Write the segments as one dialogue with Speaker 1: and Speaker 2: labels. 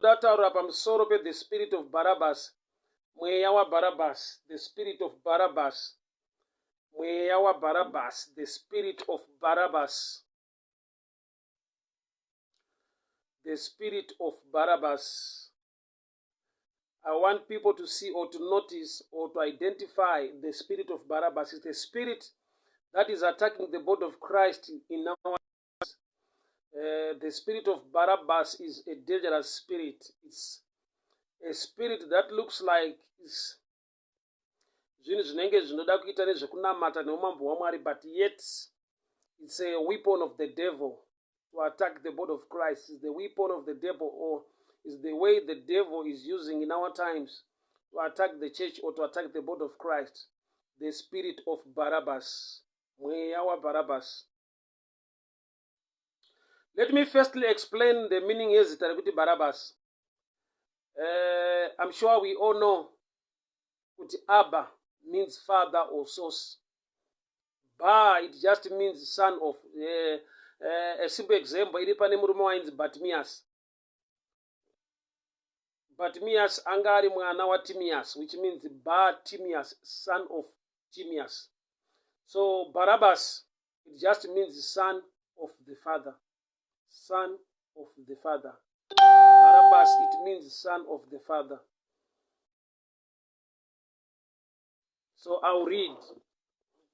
Speaker 1: Ndataura pamusoro pe the spirit of Barabbas, mweya waBarabbas, the spirit of Barabbas, mweya waBarabbas, the spirit of Barabbas, the spirit of Barabbas. I want people to see or to notice or to identify the spirit of Barabbas. It's the spirit that is attacking the body of Christ in our the spirit of Barabbas is a dangerous spirit. It's a spirit that looks like it's zvinhu zvinenge zvinoda kuita nezvekunamata neumambo hwamwari but yet it's a weapon of the devil to attack the body of Christ. It's the weapon of the devil or is the way the devil is using in our times to attack the church or to attack the body of Christ. The spirit of Barabbas. Mweya waBarabbas. Let me firstly explain the meaning yezita rekuti Barabbas. I'm sure we all know kuti Abba means father or source. Ba, it just means son of. A simple example iri pane murume wainzi Bartimaeus. Bartimaeus anga ari mwana waTimaeus, which means Bartimaeus, son of Timaeus. So Barabbas, it just means son of the father. Son of the father. Barabbas, it means son of the father. So I'll read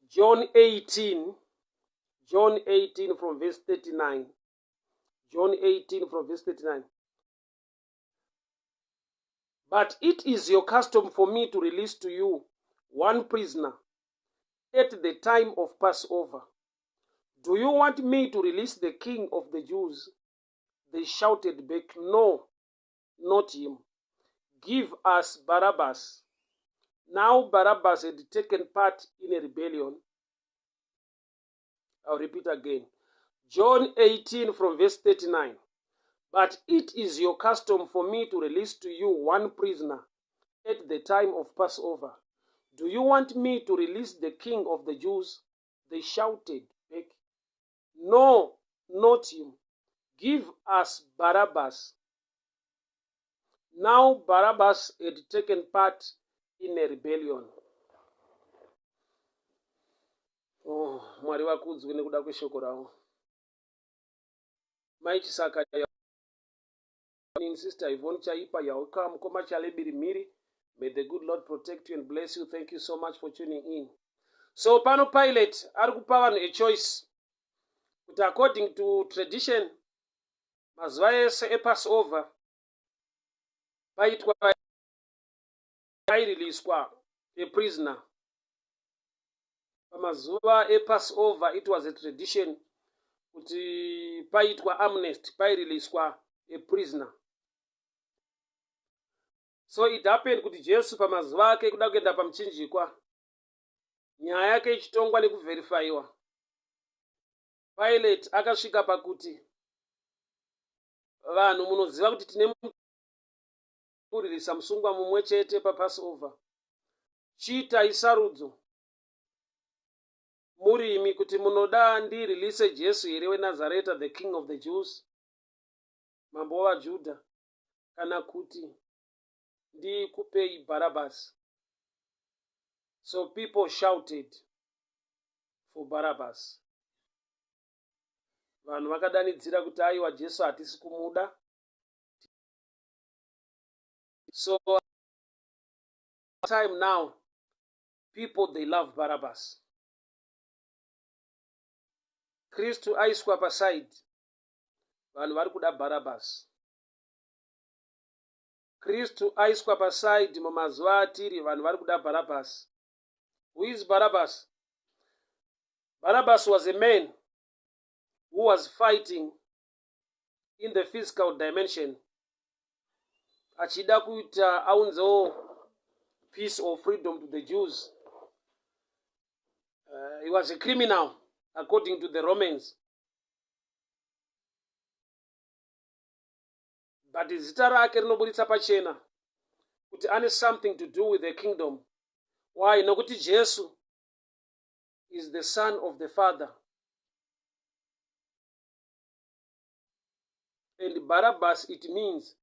Speaker 1: John 18, John 18 from verse 39. John 18 from verse 39. But it is your custom for me to release to you one prisoner at the time of Passover. Do you want me to release the king of the Jews? They shouted back, No, not him. Give us Barabbas. Now Barabbas had taken part in a rebellion. I'll repeat again. John 18 from verse 39. But it is your custom for me to release to you one prisoner at the time of Passover. Do you want me to release the king of the Jews? They shouted back, No, not him. Give us Barabbas. Now Barabbas had taken part in a rebellion. Oh, Mwari vakudzwe nekuda kweshoko ravo. Mai Chisaka, Sister Yvonne Chaipa, you're welcome. Mukoma Chale Birimiri, may the good Lord protect you and bless you. Thank you so much for tuning in. So pano Pilate ari kupa vanhu a choice kuti according to tradition mazuva ese ePassover paitwa airiliswa a prisoner pamazuva ePassover. It was a tradition kuti paitwa amnesty, pairiliswa a prisoner. So it happened kuti Jesu pamazuva ake kuda kuenda pamuchinjikwa, nyaya yake ichitongwa nekuvherifaiwa, Pilate akasvika pakuti, vanhu munoziva kuti tine kuririsa musungwa mumwe chete paPassover. Chiitai sarudzo murimi kuti munoda ndirilise Jesu here weNazareta, the king of the Jews, mambo wavaJudha, kana kuti ndikupei Bharabhasi. So people shouted for Barabbas. Vanhu vakadanidzira kuti aiwa, Jesu hatisi kumuda. So time now people, they love Barabbas. Kristu aiswa paside, vanhu vari kuda Barabbas. Kristu aiswa paside mumazuva atiri, vanhu vari kuda Barabbas. Who is Barabbas? Barabbas was a man who was fighting in the physical dimension, achida kuita aunzewo peace or freedom to the Jews. He was a criminal according to the Romans, but zita rake rinoburitsa pachena kuti ane something to do with the kingdom. Why? Nokuti Jesu is the son of the father and Barabbas, it means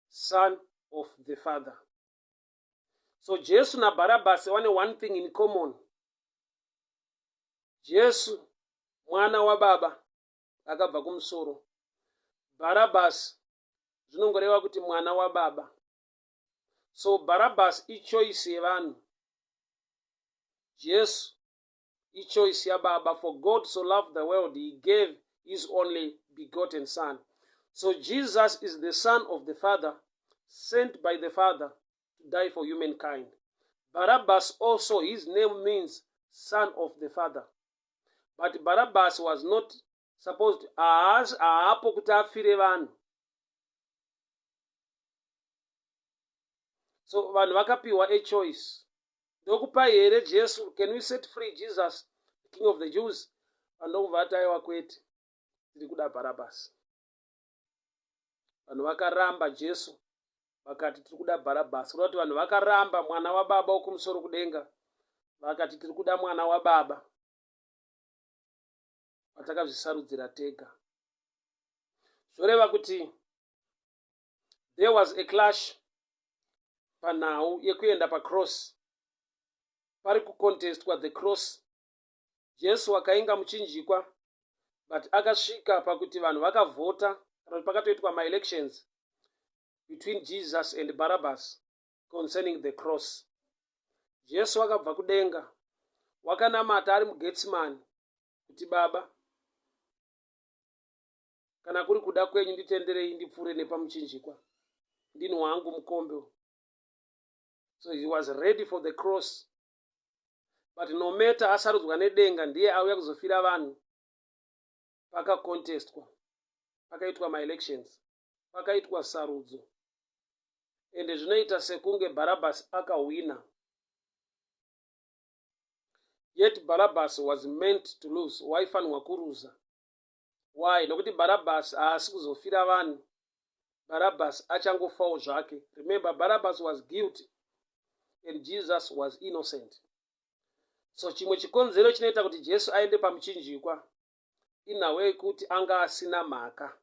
Speaker 1: Son of the Father. So Jesu naBharabhasi vane one thing in common. Jesu mwana wababa akabva kumusoro. Bharabhasi zvinongoreva kuti mwana wababa. So Bharabhasi ichoice yevanhu. Jesu ichoice yababa. For God so loved the world, he gave his only begotten son. So Jesus is the son of the Father, sent by the Father to die for humankind. Barabbas also, his name means son of the Father. But Barabbas was not supposed, haapo kuti afire vanhu. So vanhu vakapiwa a choice. Ndokupai here Jesu, can we set free Jesus, the king of the Jews? Vanhu ndokubva vati aiwa kwete, tiri kuda Barabbas. Vanhu vakaramba Jesu vakati tiri kuda Bharabhasi. Kureva kuti vanhu vakaramba mwana wababa wokumusoro kudenga vakati tiri kuda mwana wababa vatakazvisarudzira tega. Zvoreva kuti there was a clash panhau yekuenda pacross. Pari kucontestwa the cross. Jesu akainga muchinjikwa but akasvika pakuti vanhu vakavhota kana kuti pakatoitwa maelections between Jesus and Barabbas concerning the cross. Jesu akabva kudenga wakanamata ari muGetsimani kuti Baba, kana kuri kuda kwenyu nditenderei ndipfuure nepamuchinjikwa, ndini wangu mukombe. So he was ready for the cross, but no matter asarudzwa nedenga ndiye auya kuzofira vanhu, pakacontestwa, pakaitwa maelections, pakaitwa sarudzo, ende zvinoita sekunge Barabbas akahwina. Yet Barabbas was meant to lose, waifanirwa kuruza. Why? Nokuti Barabbas haasi kuzofira vanhu. Barabbas achangofawo zvake. Remember, Barabbas was guilty and Jesus was innocent. So chimwe chikonzero chinoita kuti Jesu aende pamuchinjikwa inhau yekuti anga asina mhaka.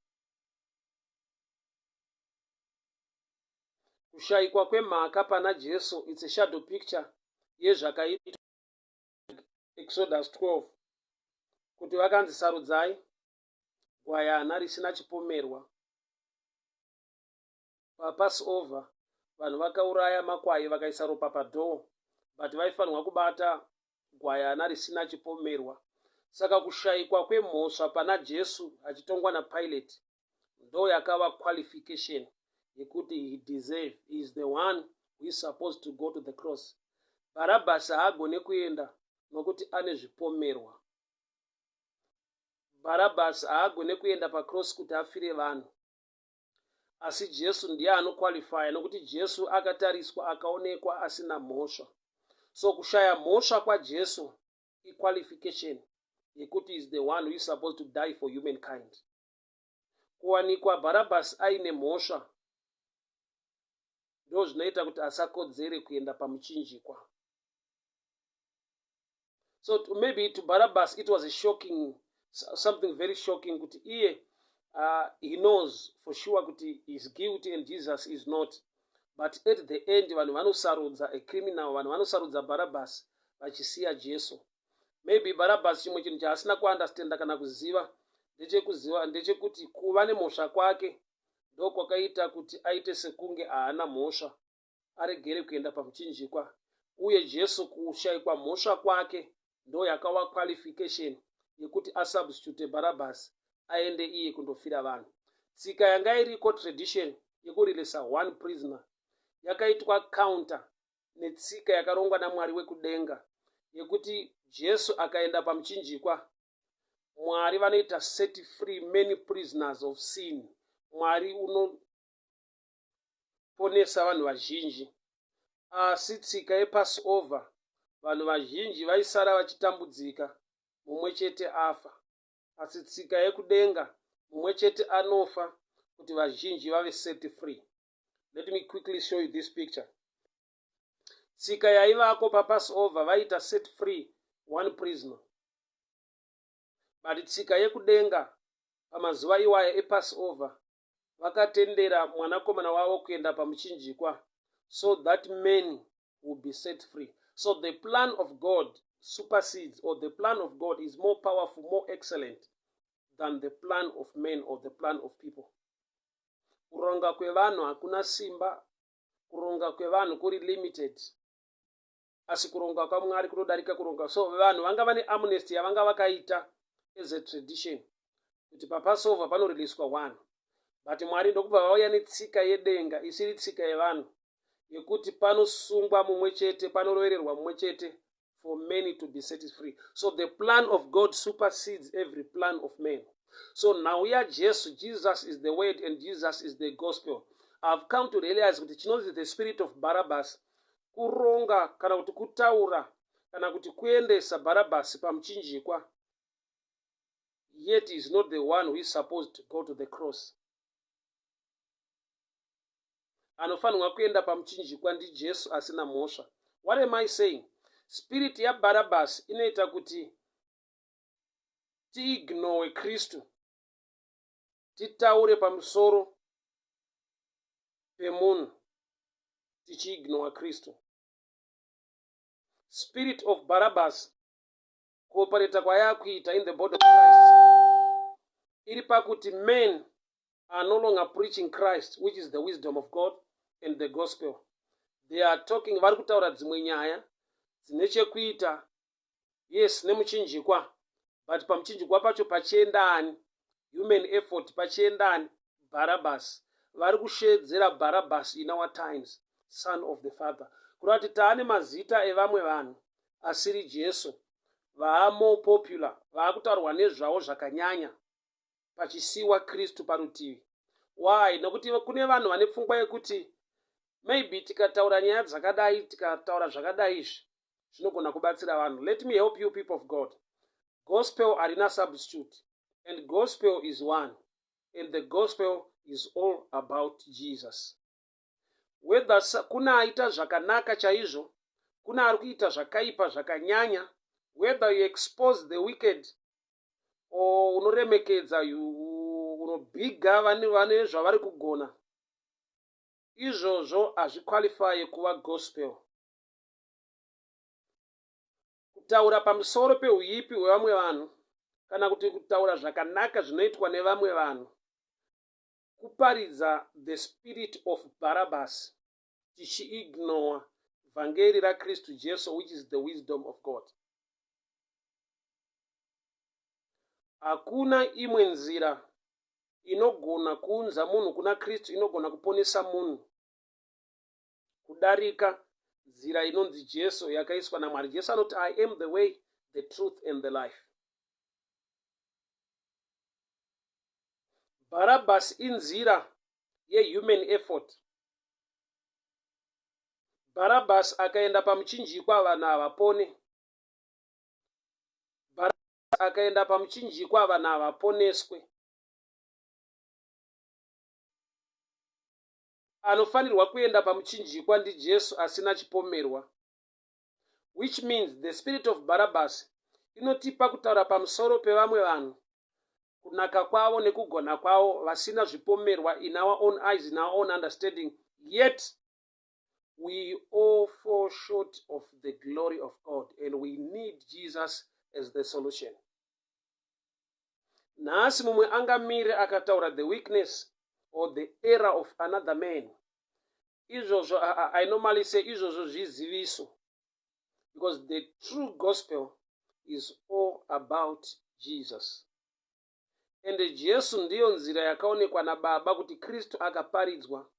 Speaker 1: Kushayikwa kwemhaka pana Jesu it's a shadow picture yezvakaitwa Exodus 12 kuti vakanzi sarudzai gwayana risina chipomerwa. PaPassover vanhu vakauraya makwai vakaisa ropa padhoo, but vaifanirwa kubata gwayana risina chipomerwa. Saka kushayikwa kwemhosva pana Jesu achitongwa naPilate ndo yakava qualification yekuti he deserve, he is the one who is supposed to go to the cross. Barabbas haagone kuenda nokuti ane zvipomerwa. Barabbas haagone kuenda pacross kuti afire vanhu. Asi Jesu ndiye anoqualifya nokuti Jesu akatariswa akaonekwa asina mhosva. So kushaya mhosva kwaJesu iqualification yekuti is the one who is supposed to die for humankind. Kuwanikwa Barabbas aine mhosva ndo zvinoita kuti asakodzere kuenda pamuchinjikwa. So maybe to Barabbas it was a shocking, something very shocking kuti iye he knows for sure kuti he is guilty and Jesus is not. But at the end vanhu vanosarudza a criminal, vanhu vanosarudza Barabbas vachisiya Jesu. Maybe Barabbas chimwe chinhu chaasina kuunderstanda kana kuziva ndechekuziva ndechekuti kuva nemhosva kwake ndokwakaita kuti aite sekunge haana mhosva, aregere kuenda pamuchinjikwa. Uye Jesu kushayikwa mhosva kwake ndo yakava qualification yekuti asubstitute Barabbas aende iye kundofira vanhu. Tsika yanga iriko, tradition yekureleasa one prisoner, yakaitwa counter netsika yakarongwa naMwari wekudenga yekuti Jesu akaenda pamuchinjikwa, Mwari vanoita set free many prisoners of sin. Mwari unoponesa vanhu vazhinji. Asi tsika yePassover, vanhu vazhinji vaisara vachitambudzika, mumwe chete afa. Asi tsika yekudenga, mumwe chete anofa kuti vazhinji vave set free. Let me quickly show you this picture. Tsika yaivako paPassover, vaita set free one prisoner. But tsika yekudenga pamazuva iwaya ePassover, Vakatendera mwanakomana wavo kuenda pamuchinjikwa so that many will be set free. So the plan of God supersedes, or the plan of God is more powerful, more excellent than the plan of men or the plan of people. Kuronga kwevanhu hakuna simba, kuronga kwevanhu kuri limited, asi kuronga kwaMwari kunodarika kuronga. So vanhu vanga vane amnesty yavanga vakaita as a tradition kuti paPassover panoriliswa one, but Mwari ndokubva vauya netsika yedenga isiri tsika yevanhu yekuti panosungwa mumwe chete, panorovererwa mumwe chete for many to be set free. So the plan of God supersedes every plan of man. So nhau yaJesu, Jesus is the word and Jesus is the gospel. I've come to realize kuti chinonzi the spirit of Barabbas kuronga kana kuti kutaura kana kuti kuendesa Bharabhasi pamuchinjikwa, yet is not the one who is supposed to go to the cross. Anofanirwa kuenda pamuchinjikwa ndiJesu asina mhosva. What am I saying? Spirit yaBharabhasi inoita kuti tiignowe Kristu, titaure pamusoro pemunhu tichiignowa Kristu. Spirit of Barabbas kuoperata kwayakuita in the body of Christ iri pakuti men are no longer preaching Christ, which is the wisdom of God and the gospel. They are talking, vari kutaura dzimwe nyaya dzine chekuita, yes, nemuchinjikwa, but pamuchinjikwa pacho pachienda ani? Human effort. Pachienda ani? Barabbas. Vari kusheedzera Barabbas in our times, son of the father, kureva kuti taane mazita evamwe vanhu asiri Jesu vaamore popular, vaakutaurwa nezvavo zvakanyanya, pachisiwa Kristu parutivi. Why? Nokuti kune vanhu vane pfungwa yekuti maybe tikataura nyaya dzakadai, tikataura zvakadai izvi zvinogona kubatsira vanhu. Let me help you, people of God. Gospel harina substitute, and gospel is one, and the gospel is all about Jesus. Whether kuna aita zvakanaka chaizvo, kuna ari kuita zvakaipa zvakanyanya, whether you expose the wicked or unoremekedza, unobhiga vane zvavari kugona, izvozvo hazviqualifye kuva gospel. Kutaura pamusoro peuipi hwevamwe vanhu kana kuti kutaura zvakanaka zvinoitwa nevamwe vanhu kuparidza the spirit of Barabbas, tichiignore vhangeri raKristu Jesu, which is the wisdom of God. Hakuna imwe nzira inogona kuunza munhu kuna Kristu, inogona kuponesa munhu kudarika nzira inonzi Jesu yakaiswa naMwari. Jesu anoti, "I am the way, the truth and the life." Bharabhasi inzira yehuman effort. Bharabhasi akaenda pamuchinjikwa, vanhu havapone. Bharabhasi akaenda pamuchinjikwa, vanhu havaponeswe. Anofanirwa kuenda pamuchinjikwa ndiJesu asina chipomerwa, which means the spirit of Barabbas inotipa kutaura pamusoro pevamwe vanhu, kunaka kwavo nekugona kwavo, vasina zvipomerwa in our own eyes, in our own understanding, yet we all fall short of the glory of God and we need Jesus as the solution. Nhasi mumwe angamire akataura the weakness or the error of another man. Izvozvo, I normally say, izvozvo zviziviso, because the true gospel is all about Jesus, and Jesu ndiyo nzira yakaonekwa naBaba kuti Kristu akaparidzwa.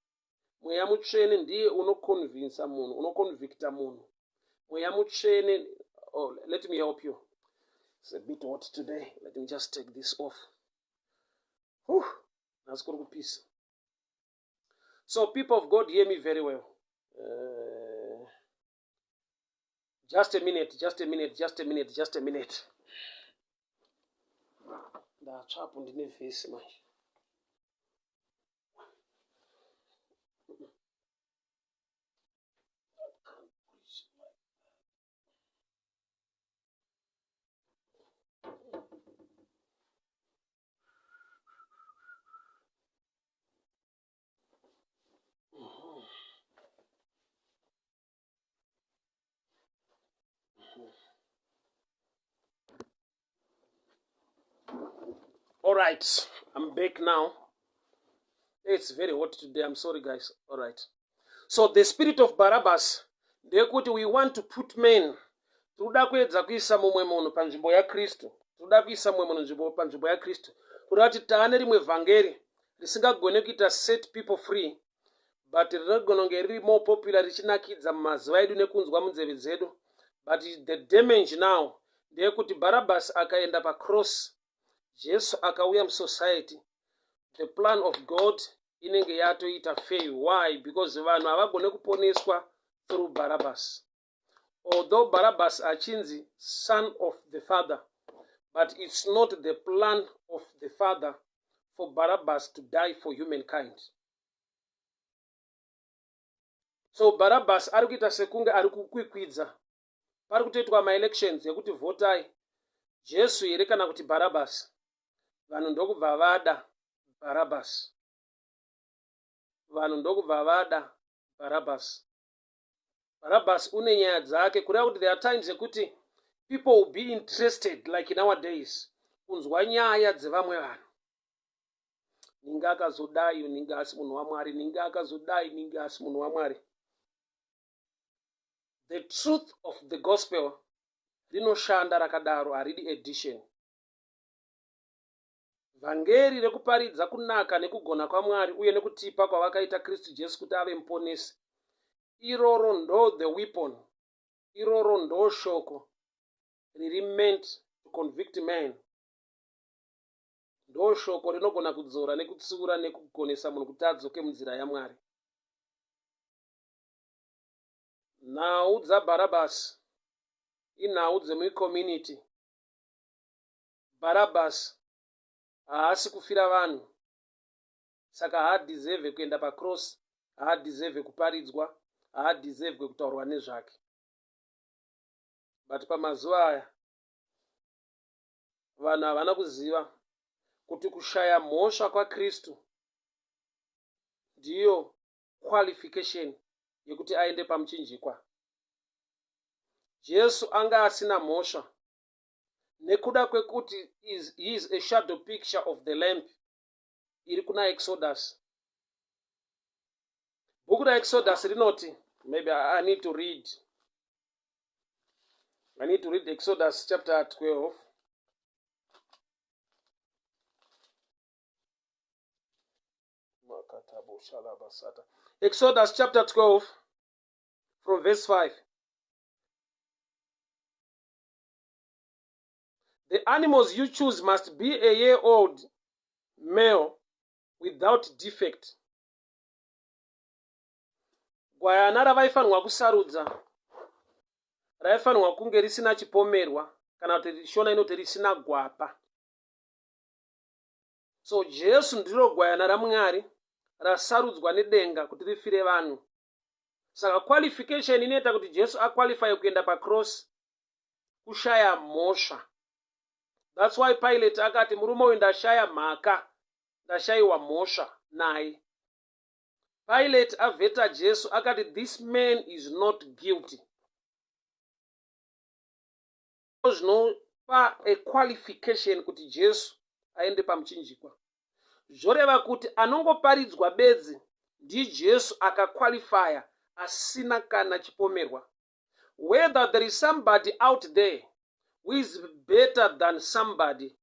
Speaker 1: Mweya Mutsvene ndiye unoconvinsa munhu, unoconvicta munhu. Mweya Mutsvene. Oh, let me help you. It's a bit hot today. Let me just take this off. Nhasi kuri kupisa. So people of God, hear me very well. Just a minute, just a minute, just a minute, just a minute. Ndatsvapo, ndine vhesi manje. All right, I'm back now. It's very hot today. I'm sorry, guys. All right. So the spirit of Barabbas ndeyekuti we want to put men tinoda kuedza kuisa mumwe munhu panzvimbo yaKristu. Tinoda kuisa mumwe munhu nzvimbo panzvimbo yaKristu. Kuda kuti taane rimwe vhangeri risingagone kuita set people free but rinogona kunge riri more popular richinakidza mumazuva edu nekunzwa munzeve dzedu but the damage now ndeyekuti Barabbas akaenda pacross Jesu akauya musociety the plan of God inenge yatoita fail. Why? Because vanhu havagone kuponeswa through Barabbas. Although Barabbas achinzi son of the father, but it's not the plan of the father for Barabbas to die for humankind. So Barabbas ari kuita sekunge ari kukwikwidza. Pari kutoitwa maelections ekuti votai Jesu here kana kuti Barabbas. Vanhu ndokubva vada Barabbas. Vanhu ndokubva vada Barabbas. Barabbas une nyaya dzake kureva kuti there are times yekuti people will be interested like nowadays kunzwa nyaya dzevamwe vanhu. Ninga akazodai, ninga asi munhu waMwari, ninga akazodai, ninga asi munhu waMwari. The truth of the gospel rinoshanda rakadaro, haridi addition. Vhangeri rekuparidza kunaka nekugona kwaMwari uye nekutipa kwavakaita Kristu Jesu kuti ave muponesi, iroro ndo the weapon, iroro ndo shoko riri meant to convict man. Ndo shoko rinogona kudzora nekutsiura nekugonesa munhu kuti adzoke munzira yaMwari. Nhau dzaBharabhasi inhau dzemucommunity. Bharabhasi haasi kufira vanhu saka haadhizevhe kuenda pacross, haadhizevhe kuparidzwa, haadhizevhe kutaurwa nezvake. But pamazuva aya vanhu havana kuziva kuti kushaya mhosva kwaKristu ndiyo qualification yekuti aende pamuchinjikwa. Jesu anga asina mhosva nekuda kwekuti he is a shadow picture of the lamp iri kuna Exodus. Bhuku raExodus rinoti, maybe I need to read. I need to read Exodus chapter 12. Exodus chapter 12 from verse 5. The animals you choose must be a year old male without defect. Gwayana ravaifanirwa kusarudza raifanirwa kunge risina chipomerwa kana kuti Shona inoti risina gwapa. So Jesu ndiro gwayana raMwari rasarudzwa nedenga kuti rifire vanhu. Saka qualification inoita kuti Jesu aqualify kuenda pacross kushaya mhosva. That's why Pilate akati murume uyu ndashaya mhaka, ndashayiwa mhosva naye. Pilate avheta Jesu akati this man is not guilty. Zvinopa a qualification kuti Jesu aende pamuchinjikwa. Zvoreva kuti anongoparidzwa bedzi ndiJesu akaqualifya asina kana chipomerwa. Whether there is somebody out there who is better than somebody,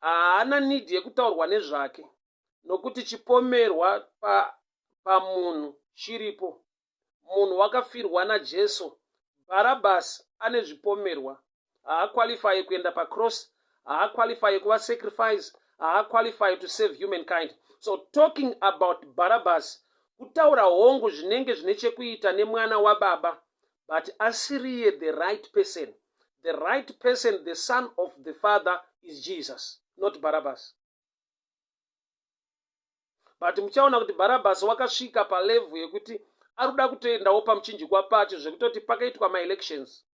Speaker 1: haana need yekutaurwa nezvake nokuti chipomerwa pamunhu pa chiripo. Munhu wakafirwa naJesu. Bharabhasi ane zvipomerwa. Haaqualify kuenda pacross, haaqualify kuva sacrifice, haaqualify to save humankind. So talking about Barabbas kutaura hongu zvinenge zvine chekuita nemwana wababa, but asiriye the right person. The right person, the son of the father is Jesus, not Barabbas. But muchaona kuti Barabbas wakasvika palevel yekuti ari kuda kutoendawo pamuchinjikwa pacho zvekutoti pakaitwa maelections.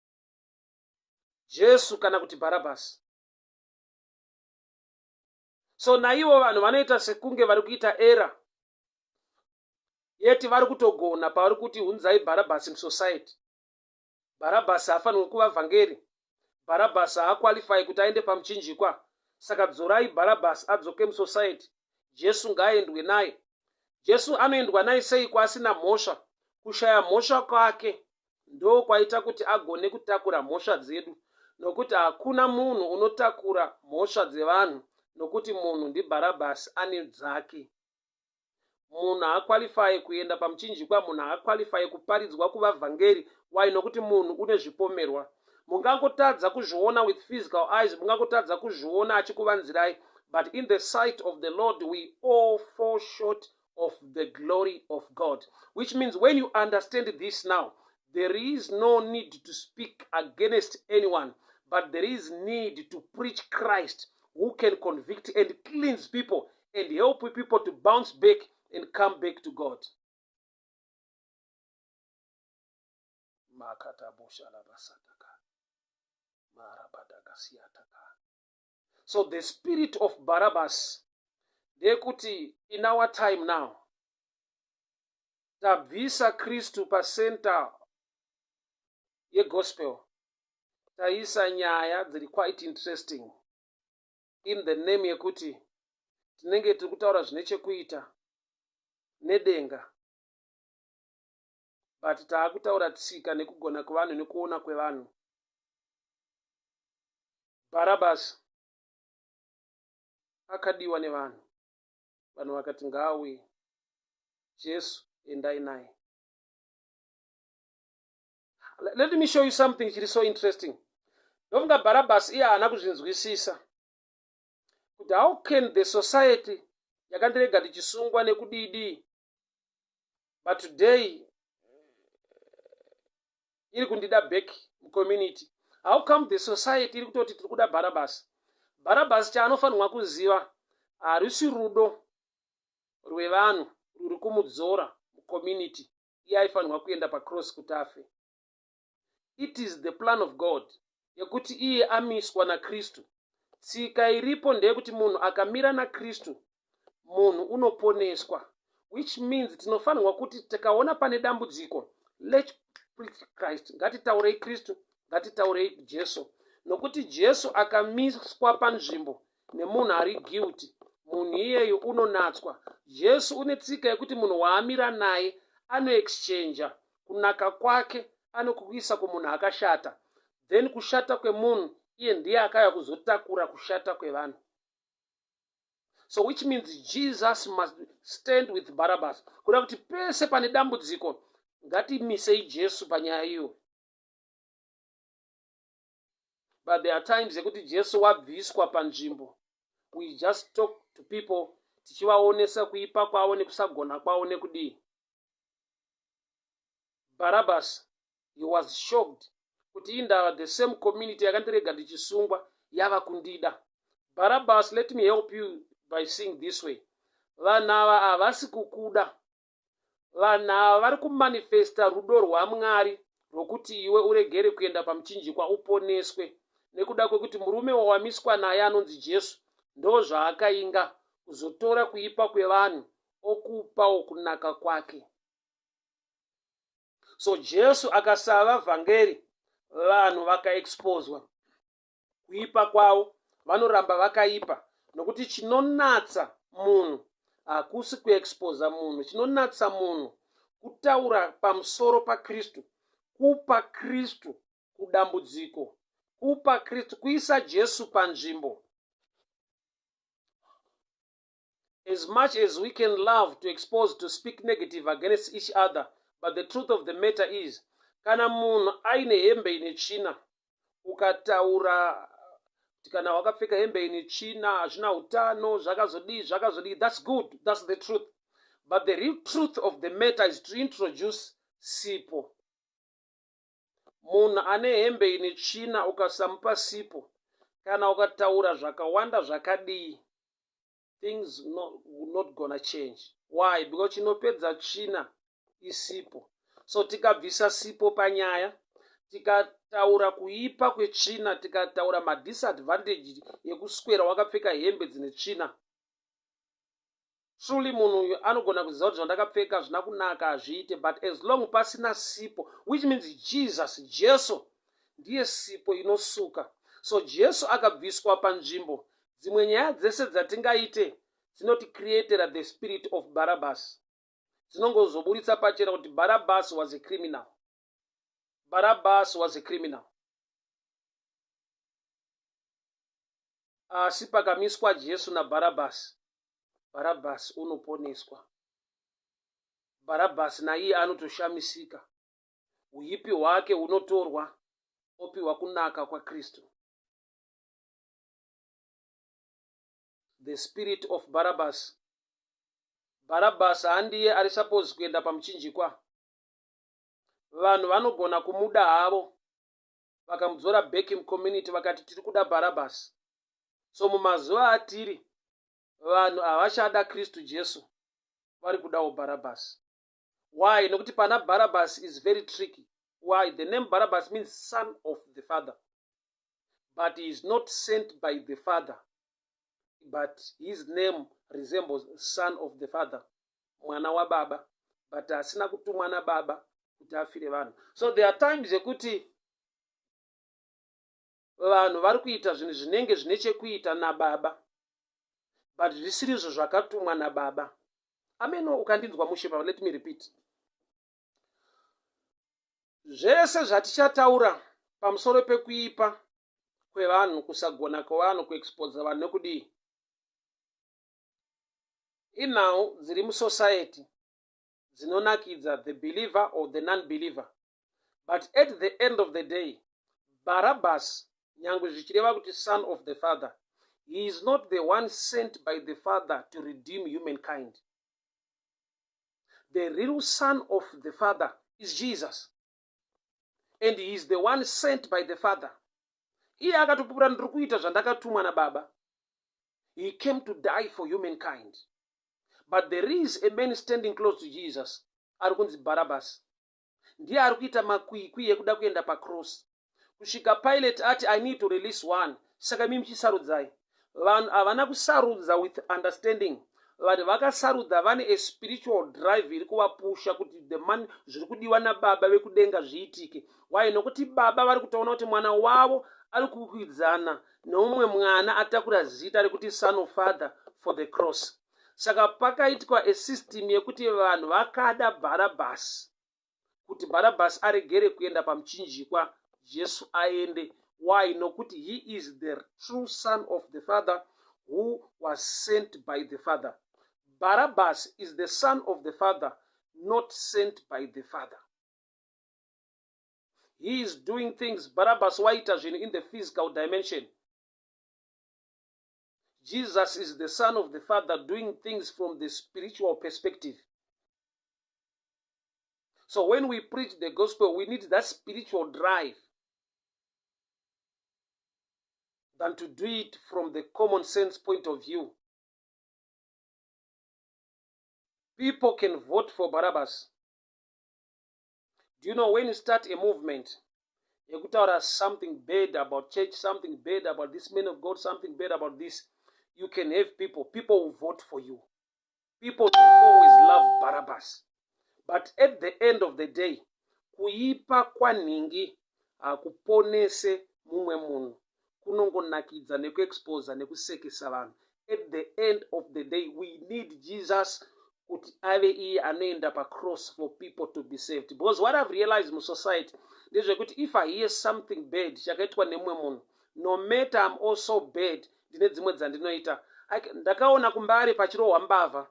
Speaker 1: Jesu kana kuti Barabbas. So naivo vanhu vanoita sekunge vari kuita error, yeti vari kutogona pavari kuti hunzai Barabbas musociety. Bharabhasi haafanirwi kuva vhangeri. Bharabhasi haakwalifai kuti aende pamuchinjikwa. Saka dzorai Bharabhasi adzoke musociety. Jesu ngaaendwe naye. Jesu anoendwa naye seiko asina mhosva? Kushaya mhosva kwake ndokwaita kuti agone kutakura mhosva dzedu, nokuti hakuna munhu unotakura mhosva dzevanhu, nokuti munhu ndiBharabhasi ane dzake. Munhu haakwalifaye kuenda pamuchinjikwa, munhu haakwalifaye kuparidzwa kuva vhangeri. Why? Nokuti munhu une zvipomerwa. Mungangotadza kuzviona with physical eyes, mungangotadza kuzviona achikuvanzirai, but in the sight of the Lord we all fall short of the glory of God. Which means when you understand this now, there is no need to speak against anyone, but there is need to preach Christ who can convict and cleanse people and help people to bounce back and come back to God. So the spirit of Barabbas ndeyekuti in our time now tabvisa Kristu pacenter yegospel taisa nyaya dziri quite interesting in the name yekuti tinenge tiri kutaura zvine chekuita nedenga but taakutaura tsika nekugona kwevanhu nekuona kwevanhu. Bharabhasi akadiwa nevanhu, vanhu vakati ngaauye Jesu, endai naye. Let me show you something chiri so interesting. Ndofunga Bharabhasi iye haana kuzvinzwisisa kuti how can the society yakandirega ndichisungwa nekudii but today iri kundida back mucommunity. How come the society iri kutoti tiri kuda Bharabhasi? Bharabhasi chaanofanirwa kuziva harisi rudo rwevanhu ruri kumudzora mucommunity. Iye aifanirwa kuenda pacross kuti afe. It is the plan of God yekuti iye amiswa naKristu. Tsika iripo ndeyekuti munhu akamira naKristu, munhu unoponeswa, which means tinofanirwa kuti tikaona pane dambudziko, let's preach Christ. Ngatitaurei Kristu, ngatitaurei Jesu, nokuti Jesu akamiswa panzvimbo nemunhu ari guilty, munhu iyeyo unonatswa. Jesu une tsika yekuti munhu waamira naye anoexchanger kunaka kwake, anokuisa kumunhu akashata, then kushata kwemunhu iye ndiye akauya kuzotakura kushata kwevanhu. So which means Jesus must stand with Barabbas, kuda kuti pese pane dambudziko ngatimisei Jesu panyaya iyo. But there are times yekuti Jesu wabviswa panzvimbo, we just talk to people tichivaonesa kuipa kwavo nekusagona kwavo nekudii. Barabbas, he was shocked kuti indava the same community yakandirega ndichisungwa yava kundida. Barabbas, let me help you by seeing this way. Vanhu ava havasi kukuda. Vanhu ava vari kumanifesta rudo rwaMwari rwokuti iwe uregere kuenda pamuchinjikwa uponeswe, nekuda kwekuti murume wawamiswa naye anonzi Jesu ndo zvaakainga kuzotora kuipa kwevanhu okupawo kunaka kwake. So Jesu akasava vhangeri, vanhu vakaexposwa kuipa kwavo, vanoramba vakaipa, nokuti chinonatsa munhu hakusi kuexposa munhu, chinonatsa munhu kutaura pamusoro paKristu, kupa Kristu kudambudziko, kupa Kristu, kuisa Jesu panzvimbo. As much as we can love to expose, to speak negative against each other, but the truth of the matter is, kana munhu aine hembe ine tsvina, ukataura kuti kana wakapfeka hembe ine tsvina hazvina utano, zvakazodii zvakazodii, that's good, that's the truth. But the real truth of the matter is to introduce sipo. Munhu ane hembe ine tsvina ukasamupa sipo, kana ukataura zvakawanda zvakadii, things not gonna change. Why? Because chinopedza tsvina isipo. So tikabvisa sipo panyaya, tikataura kuipa kwetsvina, tikataura madisadvantage ekuswera wakapfeka hembe dzine tsvina. Truly munhu uyu anogona kuziva kuti zvandakapfeka hazvina kunaka, hazviite, but as long pasina sipo, which means Jesus, Jesu ndiye sipo inosuka. So Jesu akabviswa panzvimbo, dzimwe nyaya dzese dzatingaite dzinoticreatera the spirit of Barabbas. Dzinongozoburitsa pachena kuti Barabbas was a criminal. Barabbas was a criminal. Asi pakamiswa Jesu naBharabhasi, Bharabhasi unoponeswa. Bharabhasi naiye anotoshamisika. Huipi hwake hunotorwa opiwa kunaka kwaKristu. The spirit of Barabbas. Barabbas handiye ari suppose kuenda pamuchinjikwa. Vanhu vanogona kumuda havo vakamudzora back mucommunity vakati tiri kuda Barabbas. So mumazuva atiri vanhu havachada Kristu Jesu, vari kudawo Barabbas. Why? Nokuti pana Barabbas is very tricky. Why? The name Barabbas means son of the father, but he is not sent by the father, but his name resembles son of the father, mwana wababa, but asina kutumwa nababa kuti afire vanhu. So there are times yekuti vanhu vari kuita zvinhu zvinenge zvine chekuita nababa, but zvisirizvo zvakatumwa nababa. Ameno ukandinzwa mushe pa. Let me repeat. Zvese zvatichataura pamusoro pekuipa kwevanhu, kusagona kwevanhu, kuexposa vanhu nekudii, inhau dziri musociety dzinonakidza the believer or the non-believer, but at the end of the day, Barabbas, nyange zvichireva kuti son of the father, he is not the one sent by the father to redeem humankind. The real son of the father is Jesus, and he is the one sent by the father. Iye akatopupura, "Ndiri kuita zvandakatumwa nababa." He came to die for humankind, but there is a man standing close to Jesus ari kunzi Barabbas. Ndiye ari kuita makwikwi ekuda kuenda pacross kusvika Pilate ati, "I need to release one, saka imi muchisarudzai." Vanhu havana kusarudza with understanding. Vanhu vakasarudza vane a spiritual drive iri kuvapusha kuti the man zviri kudiwa nababa vekudenga zviitike. Why? Nokuti baba vari kutoona kuti mwana wavo ari kukwikwidzana neumwe mwana atakura zita rekuti son of father for the cross. Saka pakaitwa a system yekuti vanhu vakada Bharabhasi kuti Bharabhasi aregere kuenda pamuchinjikwa, Jesu aende. Why? Nokuti he is the true son of the father who was sent by the father. Barabbas is the son of the father not sent by the father. He is doing things. Barabbas waita zvinhu in the physical dimension. Jesus is the son of the father doing things from the spiritual perspective. So when we preach the gospel, we need that spiritual drive than to do it from the common sense point of view. People can vote for Barabbas. Do you know when you start a movement yekutaura something bad about church, something bad about this man of God, something bad about this, you can have people will vote for you. People, they always love Barabbas, but at the end of the day, kuipa kwanhingi hakuponese mumwe munhu, kunongonakidza nekuexposa nekusekesa vanhu. At the end of the day, we need Jesus kuti ave iye anoenda pacross for people to be saved, because what I've realized musociety ndezvekuti if I hear something bad chakaitwa nemumwe munhu, no matter I'm also bad, ndine dzimwe dzandinoita. Ndakaona kuMbare pachirohwa mbavha,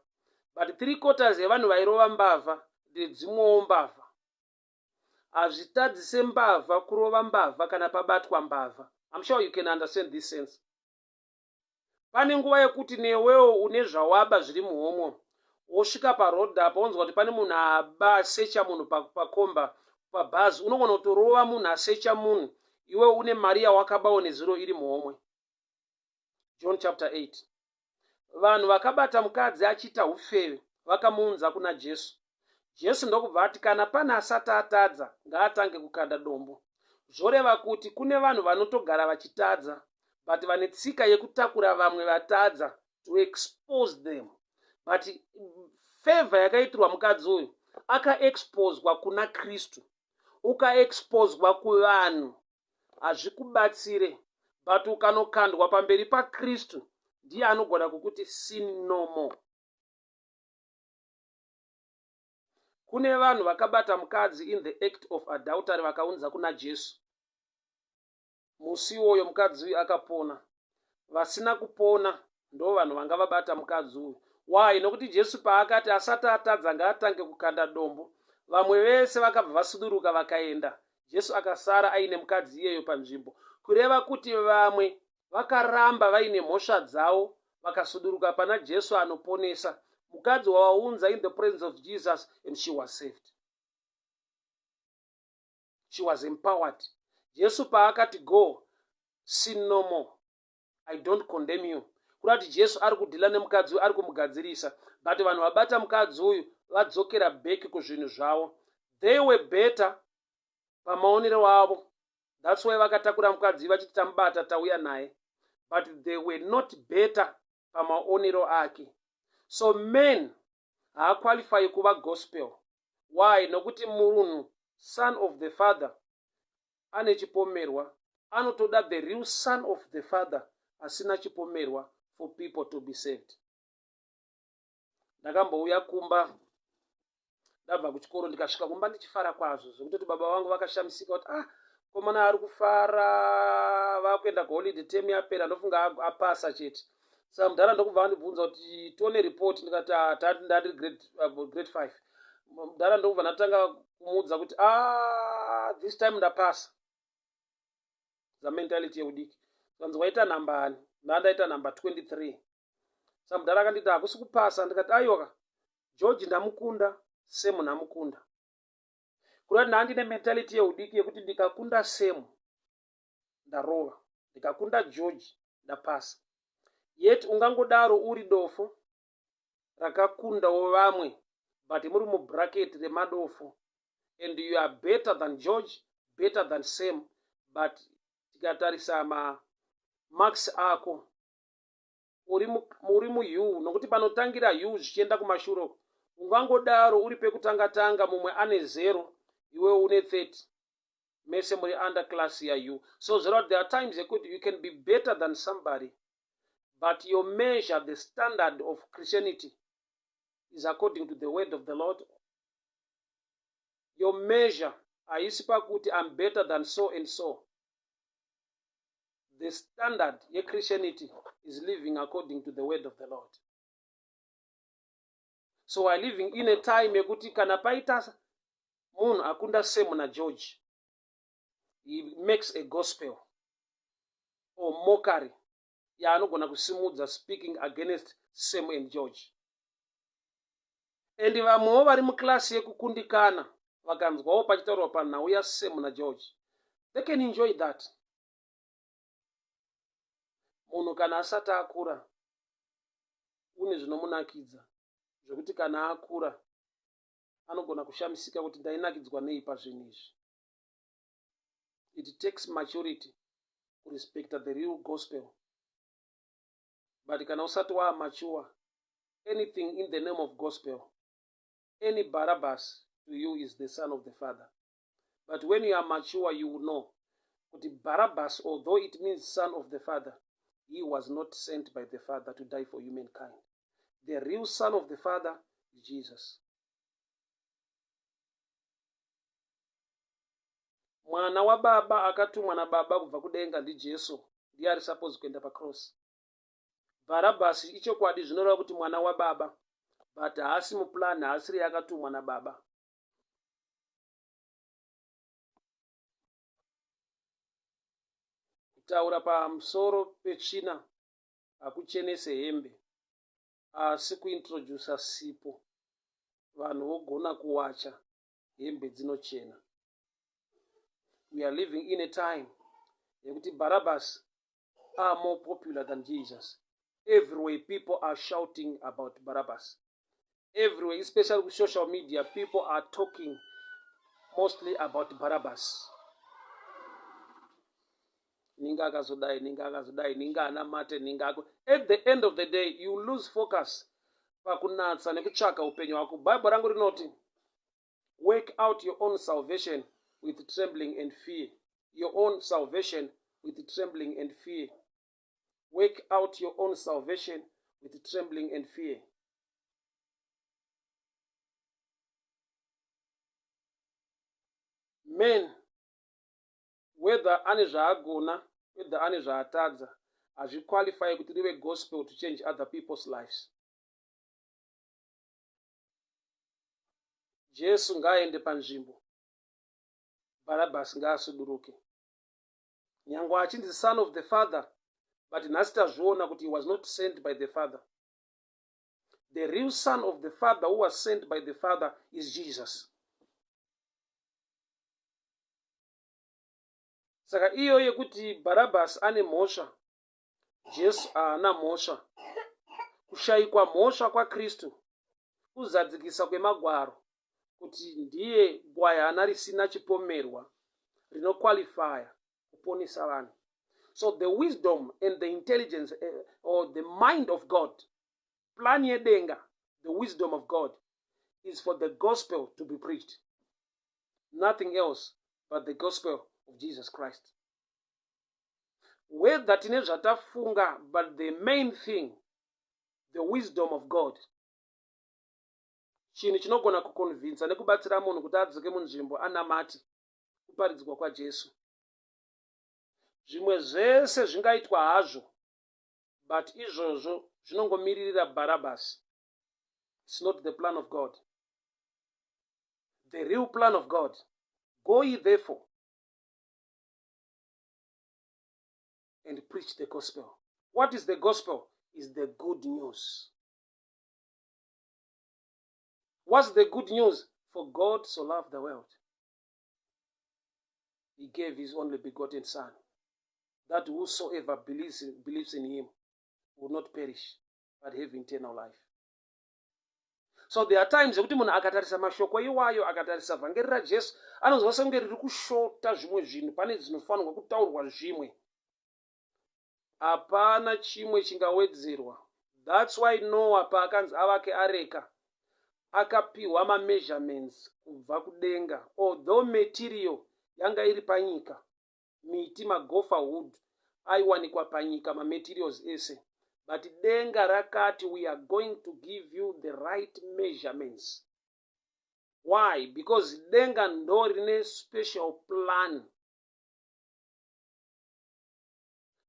Speaker 1: but 3/4 yevanhu vairova mbavha ndedzimwewo mbavha. Hazvitadzise mbavha kurova mbavha kana pabatwa mbavha. I'm sure you can understand this sense. Pane nguva yekuti newewo une zvawaba zviri muhomwe, wosvika paroad apa, wonzwa kuti pane munhu aba, asecha munhu pakomba pabhazi, unogona kutorova munhu asecha munhu, iwe une mari yawakabawo nezuro iri muhomwe. John chapter 8, vanhu vakabata mukadzi achiita ufeve, vakamuunza kuna Jesu. Jesu ndokubva ati, "Kana pane asati atadza, ngaatange kukanda dombo." Zvoreva kuti kune vanhu vanotogara vachitadza, but vane tsika yekutakura vamwe vatadza to expose them. But favor yakaitirwa mukadzi uyu, akaexposwa kuna Kristu. Ukaexposwa kuvanhu hazvikubatsire, but ukanokandwa pamberi paKristu, ndiye anogona kukuti sin no more. Kune vanhu vakabata mukadzi in the act of adultery vakaunza kuna Jesu. Musi iwoyo mukadzi uyu akapona. Vasina kupona ndo vanhu vanga vabata mukadzi uyu. Why? Nokuti Jesu paakati asati atadza ngaatange kukanda dombo, vamwe vese vakabva vasuduruka vakaenda. Jesu akasara aine mukadzi iyeyo panzvimbo. Kureva kuti vamwe vakaramba vaine mhosva dzavo vakasuduruka pana Jesu anoponesa. Mukadzi wawaunza in the presence of Jesus and she was saved. She was empowered. Jesu paakati go, sin no more, I don't condemn you. Kureva kuti Jesu ari kudhila nemukadzi uyu, ari kumugadzirisa. But vanhu vabata mukadzi uyu vadzokera back kuzvinhu zvavo. They were better pamaonero avo. That's why vakatakura mukadzi vachiti tamubata tauya naye. But they were not better pamaonero ake. So men haaqualify kuva gospel. Why? Nokuti munhu son of the father ane chipomerwa, anotoda the real son of the father asina chipomerwa for people to be saved. Ndakambouya kumba ndabva kuchikoro, ndikasvika kumba ndichifara kwazvo zvekutoti baba vangu vakashamisika kuti ah, komana ari kufara, vakuenda kuholiday, term yapera, ndofunga apasa chete. Saka mudhara ndokubva vandibvunza kuti tione report, ndikati ah, ndandiri grade 5. Mudhara ndokubva ndatanga kumuudza kuti ah, this time ndapasa. Zamentality yeudiki. Kanzi waita namba ani? Ndandaita namba 23. Saka mudhara akanditi hakusi kupasa, ndikati aiwa, George ndamukunda, Sam ndamukunda. Kureva ndandine mentality yeudiki yekuti ndikakunda Sam ndarova, ndikakunda George ndapasa. Yet ungangodaro uri dofo rakakundawo vamwe, but muri mubracket remadofo and you are better than George, better than Sam, but tikatarisa mamarks ako uri mu-U, nokuti panotangira U zvichienda kumashure uko ungangodaro uri pekutanga tanga, mumwe ane 0, iwe une 30, mese muri under class ya-U. So zvoreva there are times yekuti you can be better than somebody, but your measure, the standard of Christianity is according to the word of the Lord. Your measure haisi pakuti I'm better than so and so. The standard yeChristianity is living according to the word of the Lord. So we are living in a time yekuti kana paita munhu akunda Sam naGeorge, he makes a gospel or mockery yaanogona kusimudza, speaking against Sam and George. And vamwewo vari muklasi yekukundikana vakanzwawo pachitaurwa panhau yaSam naGeorge, they can enjoy that. Munhu kana asati akura une zvinomunakidza zvekuti kana akura anogona kushamisika kuti ndainakidzwa nei pazvinhu izvi. It takes maturity kurespecta the real gospel, but kana usati waamature, anything in the name of gospel, any Barabbas to you is the son of the father. But when you are mature, you will know kuti Barabbas, although it means son of the father, he was not sent by the father to die for humankind. The real son of the father is Jesus. Mwana wababa akatumwa nababa kubva kudenga ndiJesu, ndiye ari suppose kuenda pacross. Bharabhasi ichokwadi zvinoreva kuti mwana wababa, but haasi muplan, haasiri yakatumwa nababa. Kutaura pamusoro petsvina hakuchenese hembe, asi kuintrodusa sipo vanhu vogona kuwacha hembe dzinochena. We are living in a time yekuti Barabbas are more popular than Jesus. Everywhere people are shouting about Barabbas. Everywhere, especially with social media, people are talking mostly about Barabbas. Ninga akazodai, ninga akazodai, ninga anamate, ninga ako. At the end of the day, you lose focus. pakunatsa nekutsvaka upenyu hwako. Bhaibheri rangu rinoti work out your own salvation with trembling and fear. Your own salvation with trembling and fear. Work out your own salvation with trembling and fear. Men, whether ane zvaagona, whether ane zvaatadza, hazviqualify kuti rive gospel to change other people's lives. Jesu ngaaende panzvimbo, Bharabhasi ngaasuduruke. Nyangwe achinzi son of the father, but nhasi tazviona kuti he was not sent by the father. The real son of the father who was sent by the father is Jesus. Saka iyo yekuti Bharabhasi ane mhosva, Jesu haana mhosva. Kushayikwa mhosva kwaKristu kuzadzikisa kwemagwaro kuti ndiye gwayana risina chipomerwa rinokwalifaya kuponesa vanhu. So the wisdom and the intelligence or the mind of God, plan yedenga, the wisdom of God is for the gospel to be preached. Nothing else but the gospel of Jesus Christ. Whether tine zvatafunga, but the main thing, the wisdom of God, chinhu chinogona kuconvinsa nekubatsira munhu kuti adzoke munzvimbo anamate kuparidzwa kwaJesu. Zvimwe zvese zvingaitwa hazvo, but izvozvo zvinongomiririra Barabbas. It's not the plan of God. The real plan of God, go ye therefore and preach the gospel. What is the gospel? Is the good news. What's the good news? For God so loved the world, he gave his only begotten son, that whosoever believes in him will not perish, but have eternal life. So there are times yekuti munhu akatarisa mashoko iwayo, akatarisa vhangeri raJesu, anonzwa sekunge riri kushota zvimwe zvinhu, pane zvinofanirwa kutaurwa zvimwe. Hapana chimwe chingawedzerwa. That's why Noah paakanzi avake areka, akapiwa mameasurements kubva kudenga. Although material yanga iri panyika, miti, magofa wood aiwanikwa panyika, mamaterials ese, but denga rakati we are going to give you the right measurements. Why? Because denga ndo rine special plan.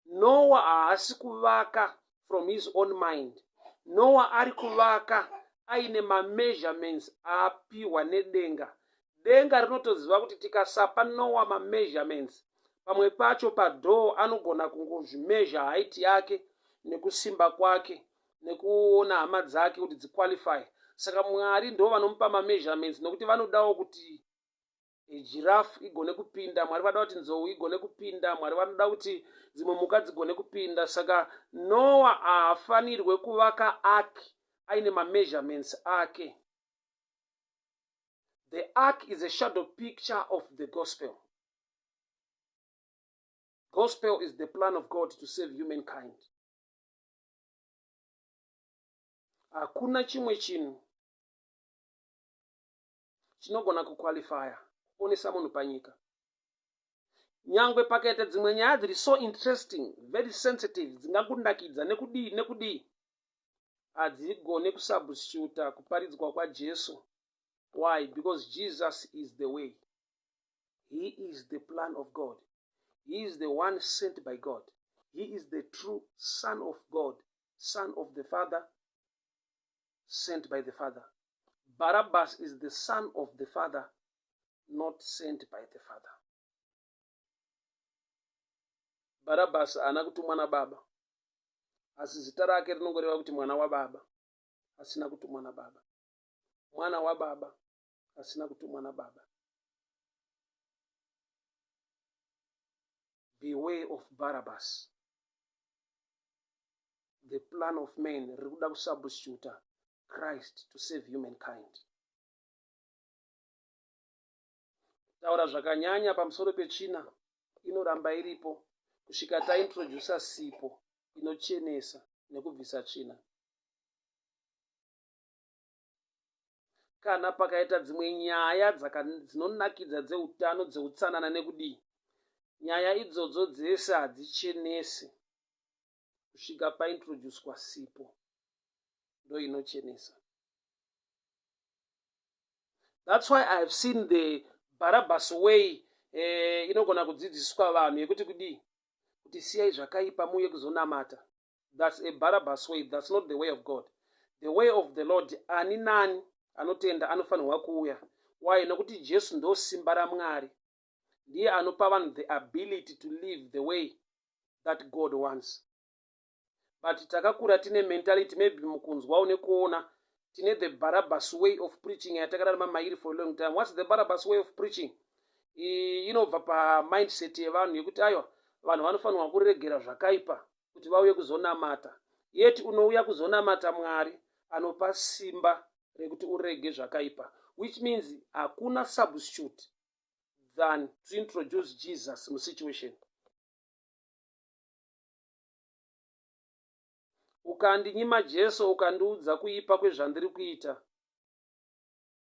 Speaker 1: Noah haasi kuvaka from his own mind. Noah ari kuvaka aine mameasurements aapiwa nedenga. Denga rinotoziva kuti tikasapa Noah mameasurements, pamwe pacho padoor anogona kungozvimeasure height yake nekusimba kwake nekuona hama dzake kuti dziqualify. Saka Mwari ndo vanomupa mameasurements, nekuti vanodawo kuti giraffe igone kupinda, Mwari vanoda kuti nzou igone kupinda, Mwari vanoda kuti dzimwe mhuka dzigone kupinda. Saka Noah haafanirwe kuvaka ark aine mameasurements ake. The ark is a shadow picture of the gospel. Gospel is the plan of God to save humankind. Hakuna chimwe chinhu chinogona kuqualifya kuponesa munhu panyika. Nyangwe pakaita dzimwe nyaya dziri so interesting, very sensitive, dzingakunakidza nekudii nekudii, hadzigone kusubstituta kuparidzwa kwaJesu. Why? Because Jesus is the way. He is the plan of God. He is the one sent by God. He is the true Son of God, Son of the Father, sent by the Father. Barabbas is the son of the Father, not sent by the Father. Barabbas haana kutumwa nababa, asi zita rake rinongoreva kuti mwana wababa, asina kutumwa nababa. Mwana wababa, asina kutumwa nababa. Beware of Barabbas. The plan of man riri kuda kusubstituta Christ to save humankind. Kutaura zvakanyanya pamusoro petsvina inoramba iripo kusvika taintrodusa sipo inochenesa nekubvisa tsvina. Kana pakaita dzimwe nyaya dzinonakidza dzeutano, dzeutsanana nekudii, nyaya idzodzo dzese hadzichenesi kusvika paintroducwa sipo ndoinochenesa. That's why I have seen the Barabbas way eh, inogona kudzidziswa vanhu yekuti kudii kuti siyai zvakaipa muuye kuzonamata. That's a Barabbas way. That's not the way of God. The way of the Lord, ani nani anotenda anofanirwa kuuya. Why? Nokuti Jesu ndo simba raMwari. Ndiye anopa vanhu the ability to live the way that God wants. But takakura tine mentality, maybe mukunzwawo nekuona, tine the Barabbas way of preaching yatakararama mairi for a long time. What's the Barabbas way of preaching? Inobva pamindset yevanhu yekuti aiwa, vanhu vanofanirwa kuregera zvakaipa kuti vauye kuzonamata. Yet unouya kuzonamata Mwari anopa simba rekuti urege zvakaipa, which means hakuna substitute than to introduce Jesus musituation. Ukandinyima Jesu, ukandiudza kuipa kwezvandiri kuita,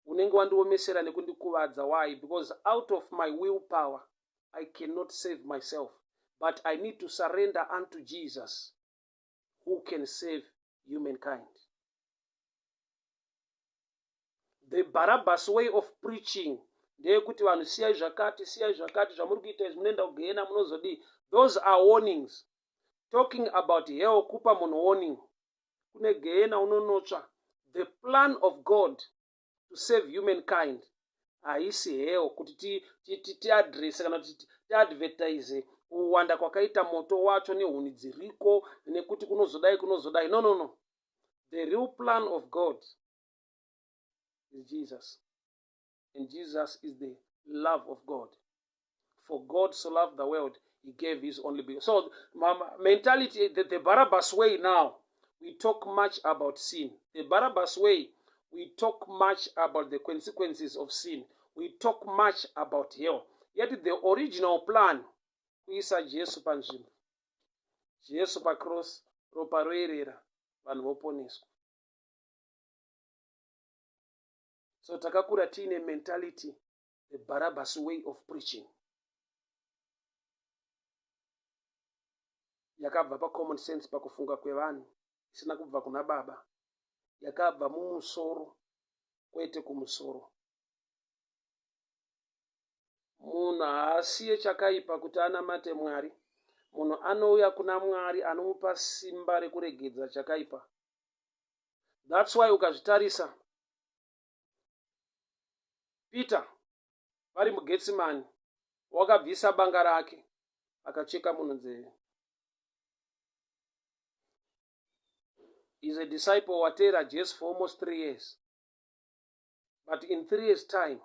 Speaker 1: unenge wandiomesera nekundikuvadza. Why? Because out of my will power I cannot save myself, but I need to surrender unto Jesus who can save humankind. The Barabbas way of preaching ndeyekuti vanhu siyai zvakati, siyai zvakati, zvamuri kuita izvi, munoenda kugehena, munozodii. Those are warnings. Talking about hell, kupa munhu warning. Kune gehena unonotsva. The plan of God to save humankind haisi hell kuti tiadrese kana kuti tiadvertise kuwanda kwakaita moto wacho nehuni dziriko nekuti kunozodai kunozodai. No, no, no. The real plan of God is Jesus. And Jesus is the love of God. For God so loved the world, he gave his only begotten. So mentality, the Barabbas way now, we talk much about sin. The Barabbas way, we talk much about the consequences of sin. We talk much about hell. Yet the original plan, kuisa Jesu panzvimbo. Jesu pacross, ropa roerera, vanhu voponeswa. So takakura tiine mentality, the Barabbas way of preaching, yakabva pacommon sense, pakufunga kwevanhu, isina kubva kuna Baba, yakabva mumusoro kwete kumusoro. Munhu haasiye chakaipa kuti anamate Mwari. Munhu anouya kuna Mwari anomupa simba rekuregedza chakaipa. That's why ukazvitarisa, Peter vari muGetsimani wakabvisa banga rake akacheka munhu nzeve. Is a disciple wateera Jesu for almost 3 years. But in 3 years time,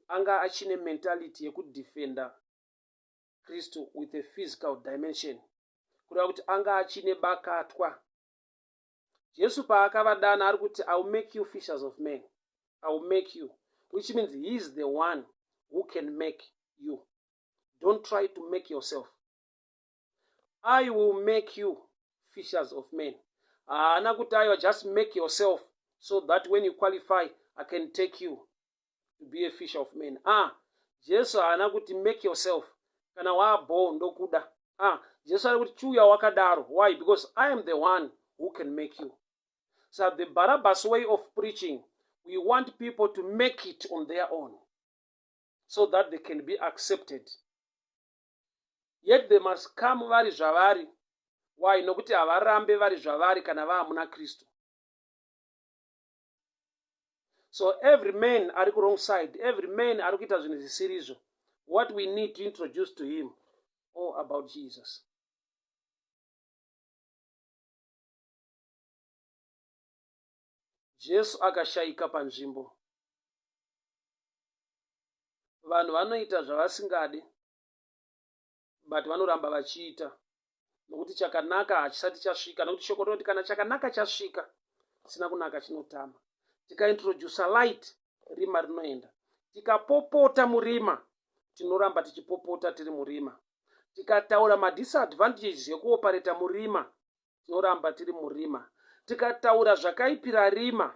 Speaker 1: anga achine mentality yekudefenda Kristu with a physical dimension. Kureva kuti anga achine bakatwa. Jesu paakavadana ari kuti, I will make you fishers of men. I will make you. Which means he is the one who can make you. Don't try to make yourself. I will make you fishers of men. Haana kuti aiwa, just make yourself so that when you qualify, I can take you to be a fisher of men. Jesu haana kuti make yourself. Kana waabho ndokuda. Jesu ari kuti chiuya wakadaro. Why? Because I am the one who can make you. So the Barabbas way of preaching, we want people to make it on their own so that they can be accepted. Yet they must come vari zvavari. Why? Nokuti havarambe vari zvavari kana vaamuna Kristu. So every man ari ku wrong side, every man ari kuita zvinhu zvisirizvo, what we need to introduce to him all about Jesus. Jesu akashayika panzvimbo. Vanhu vanoita zvavasingade, but vanoramba vachiita nokuti chakanaka hachisati chasvika, nokuti shoko rinoti kana chakanaka chasvika, chisina kunaka chinotama. Tikaintrodusa light, rima rinoenda. Tikapopota murima, tinoramba tichipopota tiri murima. Tikataura madisadvantages ekuopareta murima, tinoramba tiri murima. Tikataura zvakaipira rima,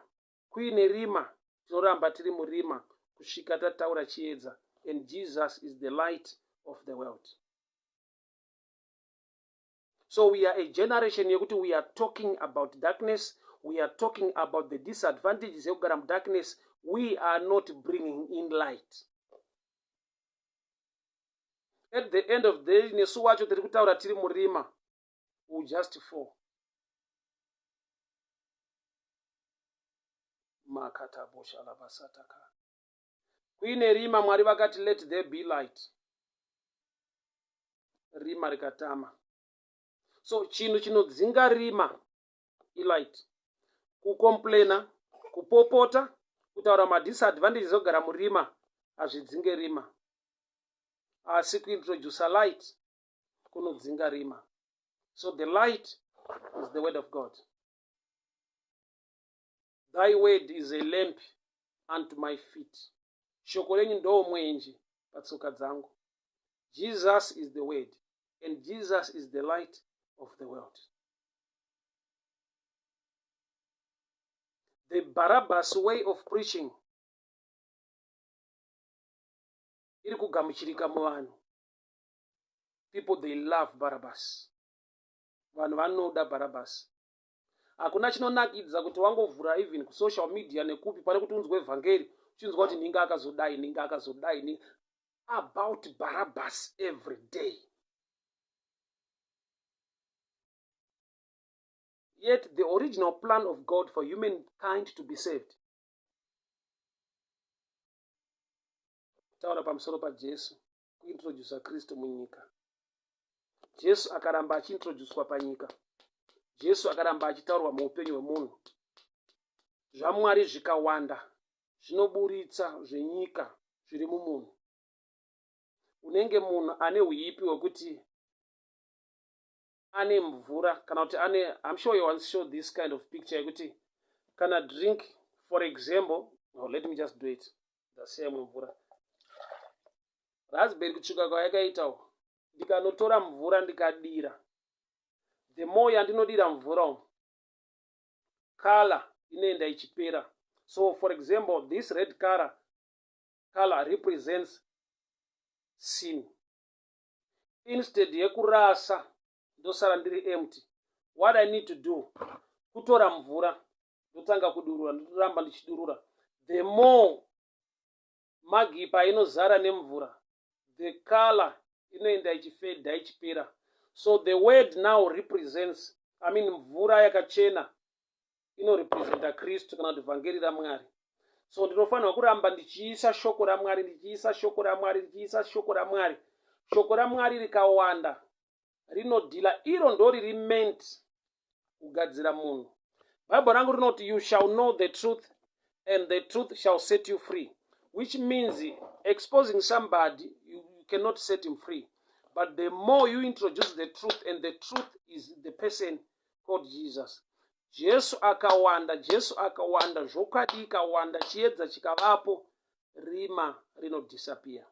Speaker 1: Kuine rima tinoramba tiri murima kusvika tataura chiedza and Jesus is the light of the world. So we are a generation yekuti we are talking about darkness, we are talking about the disadvantages yekugara mudarkness, we are not bringing in light. At the end of the day nesu wacho tiri kutaura tiri murima, we just fall. Makataboshalabasataka. Kuine rima Mwari vakati let there be light. Rima rikatama. So chinhu chinodzinga rima ilight. Kucomplaina, kupopota, kutaura madisadvantages ekugara murima hazvidzinge rima. Asi kuintroducer light kunodzinga rima. So the light is the word of God. Thy word is a lamp unto my feet. Shoko renyu ndoo mwenje patsoka dzangu. Jesus is the word and Jesus is the light of the world. The Barabbas way of preaching iri kugamuchirika muvanhu. People they love Barabbas. Vanhu vanoda Barabbas. Hakuna chinonakidza kuti wangovhura even kusocial media nekupi pane kuti unzwe vhangeri uchinzwa kuti ninga akazodai ninga akazodai ninga about Barabbas every day. Yet the original plan of God for humankind to be saved kutaura pamusoro paJesu kuintrodusa Kristu munyika. Jesu akaramba achiintroducwa panyika. Jesu akaramba achitaurwa muupenyu hwemunhu. ZvaMwari zvikawanda zvinoburitsa zvenyika zviri mumunhu. Unenge munhu ane huipi hwekuti ane mvura kana kuti ane, I'm sure you once show this kind of picture yekuti kana drink for example, oh, let me just do it. Ndasiya imwe mvura. Raspberry kutsvuka kwayakaita uko. Ndikanotora mvura ndikadira. The more yandinodira mvura umu, color inoenda ichipera. So for example, this red color, color represents sin. Instead yekurasa ndosara ndiri empty. What I need to do, kutora mvura ndotanga kudurura, ndoramba ndichidurura. The more magi painozara nemvura, the color inoenda ichifedha ichipera. So the word now represents, I mean mvura yakachena inorepresenta Kristu kana kuti vhangeri raMwari. So ndinofanirwa kuramba ndichiisa shoko raMwari, ndichiisa shoko raMwari, ndichiisa shoko raMwari. Shoko raMwari rikawanda rinodhila, iro ndoriri meant kugadzira munhu. Bible rangu rinoti you shall know the truth and the truth shall set you free, which means exposing somebody you cannot set him free, but the more you introduce the truth, and the truth is the person called Jesus. Jesu akawanda, Jesu akawanda, zvokwadi ikawanda, chiedza chikavapo, rima rinodisappear.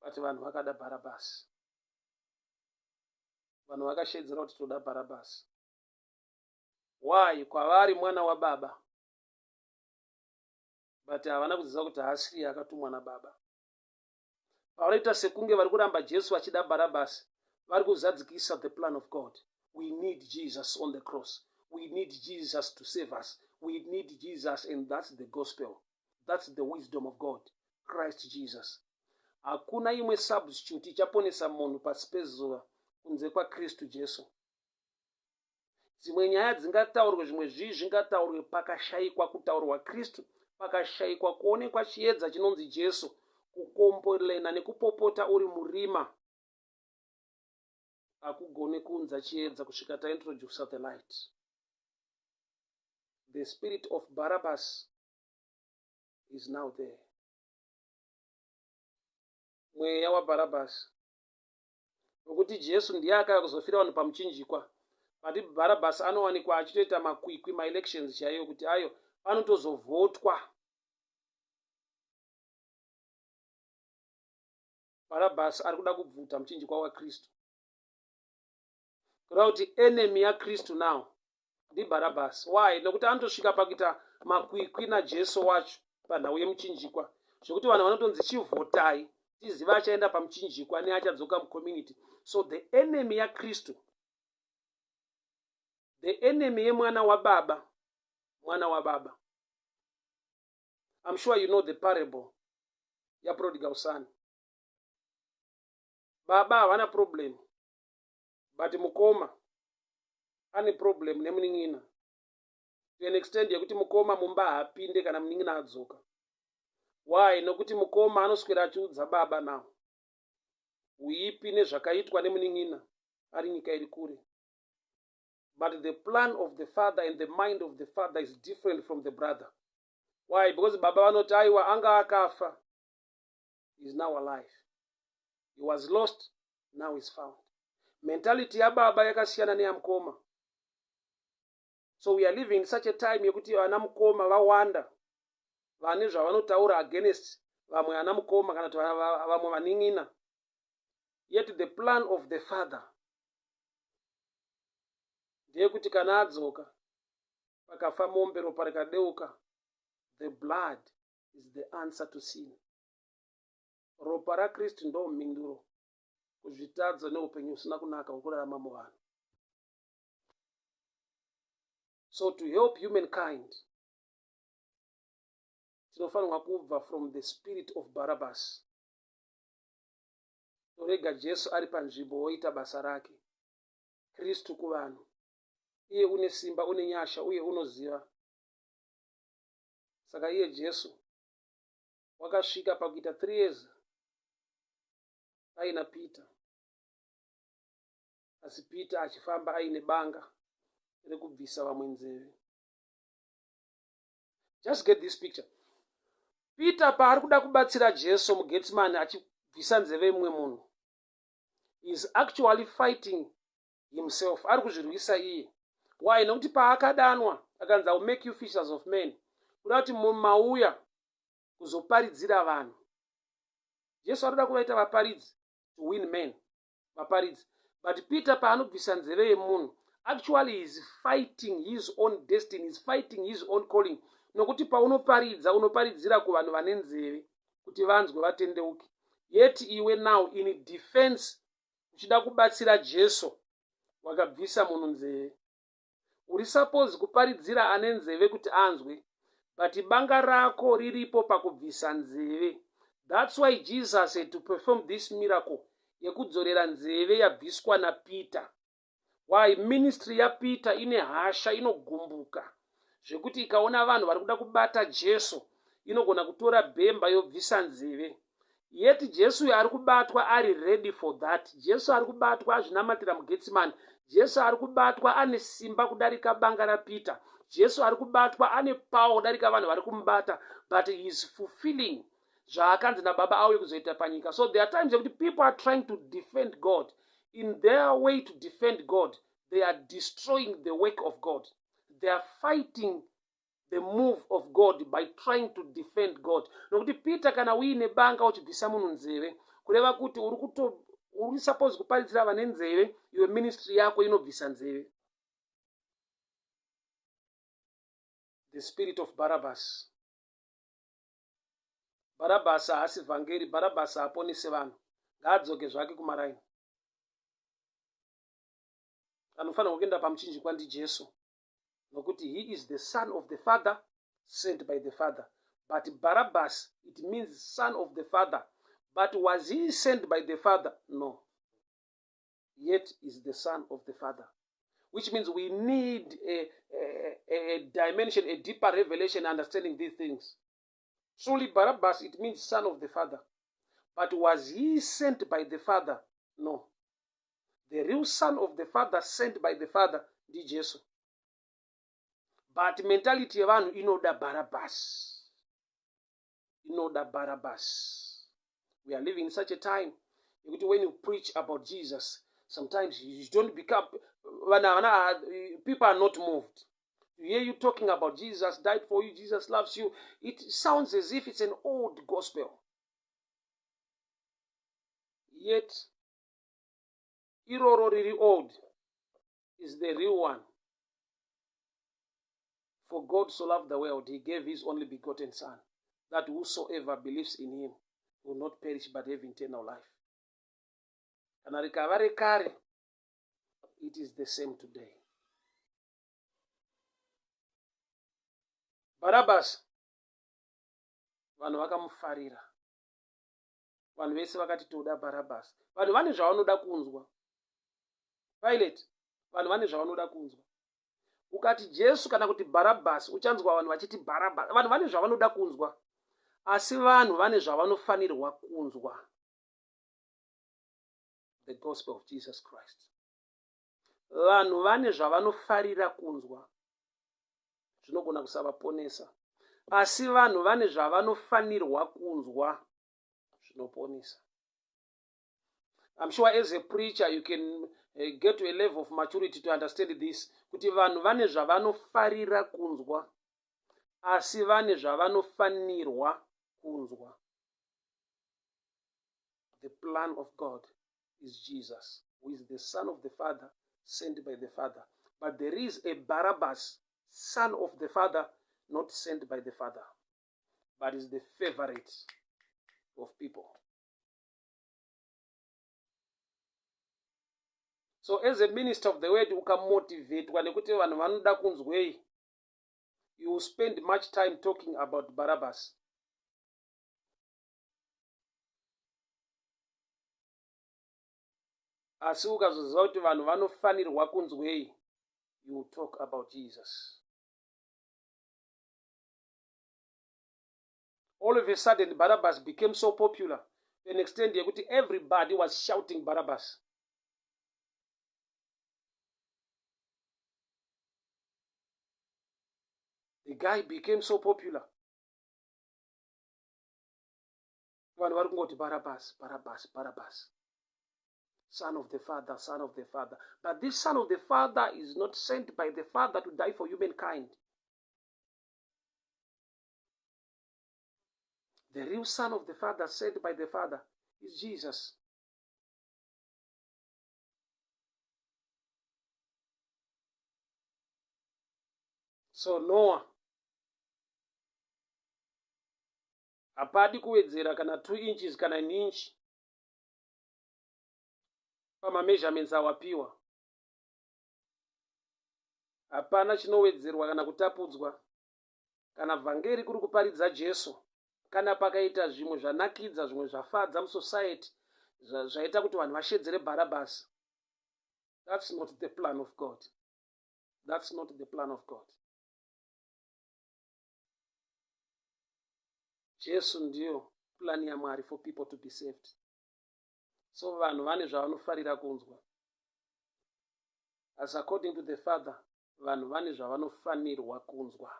Speaker 1: But vanhu vakada Bharabhasi. Vanhu vakashedzera kuti toda Bharabhasi. Why? Kwavari mwana wababa. But havana kuziva kuti haasiriye akatumwa nababa. Pavanoita sekunge vari kuramba Jesu vachida Bharabhasi, vari kuzadzikisa the plan of God. We need Jesus on the cross. We need Jesus to save us. We need Jesus, and that's the gospel. That's the wisdom of God. Christ Jesus. Hakuna imwe substitute ichaponesa munhu pasi pezuva kunze kwaKristu Jesu. Dzimwe nyaya dzingataurwe, zvimwe zvii zvingataurwe, pakashaikwa kutaurwa Kristu, pakashaikwa kuonekwa chiedza chinonzi Jesu, kukombolena nekupopota uri murima hakugone kuunza chiedza kusvika taintroducer the light. The spirit of Barabbas is now there. Mweya waBharabhasi, nokuti Jesu ndiye akauya kuzofira vanhu pamuchinjikwa, but Bharabhasi anowanikwa achitoita makwikwi, maelections chaiyo, kuti ayo panotozovhotwa. Bharabhasi ari kuda kubvuta muchinjikwa waKristu. Kureva kuti enemy yaKristu now ndiBharabhasi. Why? Nekuti anotosvika pakuita makwikwi naJesu wacho panhau yemuchinjikwa, zvekuti vanhu vanotonzi chivhotai tizive achaenda pamuchinjikwa neachadzoka mucommunity. So the enemy yaKristu, the enemy yemwana wababa, mwana wababa. I'm sure you know the parable yaprodigal son. Baba havana problem, but mukoma ane problem nemunin'ina to an extent yekuti mukoma mumba haapinde kana munin'ina adzoka. Why? Nokuti mukoma anoswera achiudza baba now uipi nezvakaitwa nemunin'ina ari nyika iri kure. But the plan of the father and the mind of the father is different from the brother. Why? Because baba vanoti, aiwa, anga akafa, is now alive. He was lost, now is found. Mentality yababa yakasiyana neyamukoma. So we are living in such a time yekuti vana mukoma vawanda vane zvavanotaura against vamwe ana mukoma kana kuti vamwe vanin'ina. Yet the plan of the father ndeyekuti kana adzoka, pakafa mombe, ropa rikadeuka, the blood is the answer to sin. Ropa raKristu ndo mhinduro kuzvitadzo neupenyu husina kunaka hwekurarama muvanhu. So to help humankind, tinofanirwa kubva from the spirit of Barabbas, torega Jesu ari panzvimbo woita basa rake. Kristu kuvanhu, iye une simba, une nyasha uye unoziva. Saka iye Jesu wakasvika pakuita 3 years aina Peter, asi Peter achifamba aine banga rekubvisa vamwe nzeve. Just get this picture. Peter paari kuda kubatsira Jesu muGetsimani achibvisa nzeve imwe munhu, is actually fighting himself, ari kuzvirwisa iye. Why? Nokuti paakadanwa akanzi, "I will make you fishers of men," kuda kuti mauya kuzoparidzira vanhu. Jesu anoda kuvaita vaparidzi, to win men, vaparidzi. But Peter paanobvisa nzeve yemunhu, actually is fighting his own destiny, is fighting his own calling, nokuti paunoparidza, unoparidzira kuvanhu vane nzeve kuti vanzwe vatendeuke. Yet iwe now, in defense, uchida kubatsira Jesu, wakabvisa munhu nzeve. Uri suppose kuparidzira ane nzeve kuti anzwe, but banga rako riripo pakubvisa nzeve. That's why Jesus had to perform this miracle yekudzorera nzeve yabviswa naPeter. Why? Ministry yaPeter ine hasha, inogumbuka zvekuti ikaona vanhu vari kuda kubata Jesu, inogona kutora bhemba yobvisa nzeve. Yet Jesu uyo ari kubatwa ari ready for that. Jesu ari kubatwa azvinamatira muGetsimani. Jesu ari kubatwa ane simba kudarika banga raPeter. Jesu ari kubatwa ane power kudarika vanhu vari kumubata, but he is fulfilling zvaakanzi nababa auye kuzoita panyika. So there are times yekuti people are trying to defend God. In their way to defend God, they are destroying the work of God. They are fighting the move of God by trying to defend God, nokuti Peter, kana uine banga uchibvisa munhu nzeve, kureva kuti uri kuto uri suppose kuparidzira vane nzeve, iwe ministry yako inobvisa nzeve. The spirit of Barabbas. Barabbas haasi vhangeri. Barabbas haaponese vanhu, ngaadzoke zvake kumaraini. Anofanirwa kuenda pamuchinjikwa ndiJesu, nokuti he is the son of the father, sent by the father. But Barabbas, it means son of the father, but was he sent by the father? No. Yet is the son of the father, which means we need a dimension, a deeper revelation, understanding these things. Truly, Barabbas, it means son of the father, but was he sent by the father? No. The real son of the father, sent by the father, ndiJesu. But mentality yevanhu inoda Barabbas, inoda Barabbas. We are living in such a time yekuti when you preach about Jesus, sometimes you don't become vana vana. People are not moved to hear you talking about Jesus died for you, Jesus loves you. It sounds as if it's an old gospel. Yet iroro riri old. is the real one. For God so loved the world, he gave his only begotten son, that whosoever believes in him will not perish but have eternal life. Kana rikava rekare, it is the same today. Barabbas, vanhu vakamufarira. Vanhu vese vakati toda Barabbas. Vanhu vane zvavanoda kunzwa. Pilate, vanhu vane zvavanoda kunzwa. Ukati Jesu kana kuti Barabbas, uchanzwa vanhu vachiti Barabbas. Vanhu vane zvavanoda kunzwa. Asi vanhu vane zvavanofanirwa kunzwa. The gospel of Jesus Christ. Vanhu vane zvavanofarira kunzwa zvinogona kusavaponesa, asi vanhu vane zvavanofanirwa kunzwa zvinoponesa. I'm sure as a preacher you can get to a level of maturity to understand this, kuti vanhu vane zvavanofarira kunzwa, asi vane zvavanofanirwa kunzwa. The plan of God is Jesus, who is the Son of the Father, sent by the Father. But there is a Barabbas, son of the Father, not sent by the Father, but is the favorite of people. So as a minister of the word, ukamotivatwa nekuti vanhu vanoda kunzwei, you will spend much time talking about Barabbas. Asi ukazoziva kuti vanhu vanofanirwa kunzwei, you will talk about Jesus. All of a sudden Barabbas became so popular to an extent yekuti everybody was shouting Barabbas. The guy became so popular. Vanhu vari kungoti Barabbas, Barabbas, Barabbas. Son of the Father, Son of the Father. But this Son of the Father is not sent by the Father to die for humankind. The real Son of the Father sent by the Father is Jesus. So Noah, hapadi kuwedzera kana 2 inches kana an inch pamameasurements awapiwa. Hapana chinowedzerwa kana kutapudzwa. Kana vhangeri kuri kuparidza Jesu, kana pakaita zvimwe zvanakidza, zvimwe zvafadza musociety, zvaita kuti vanhu vashedzere Barabbas, that's not the plan of God. That's not the plan of God. Jesu ndiyo plan yaMwari for people to be saved. So vanhu vane zvavanofarira kunzwa. As according to the Father, vanhu vane zvavanofanirwa kunzwa.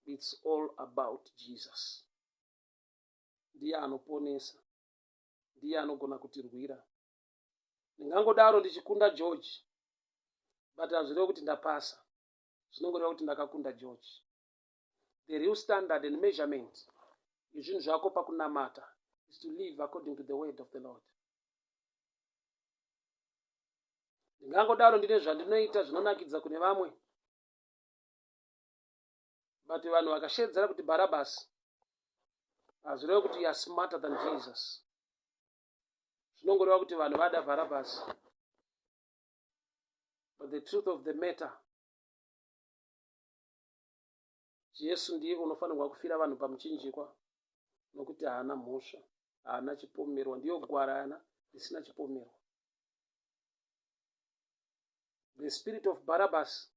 Speaker 1: It's all about Jesus. Ndiye anoponesa. Ndiye anogona kutirwira. Ndingangodaro ndichikunda George, but hazvirevi kuti ndapasa. Zvinongoreva kuti ndakakunda George. The real standard and measurement yezvinhu zvako pakunamata is to live according to the word of the Lord. Ndingangodaro ndine zvandinoita zvinonakidza kune vamwe, but vanhu vakashedzera kuti Barabbas, hazvirevi kuti you are smarter than Jesus. Zvinongoreva kuti vanhu vada Barabbas. But the truth of the matter, Jesu ndiye unofanirwa kufira vanhu pamuchinjikwa, nokuti haana mhosva, haana chipomerwa, ndiyo gwarana risina chipomerwa. The spirit of Barabbas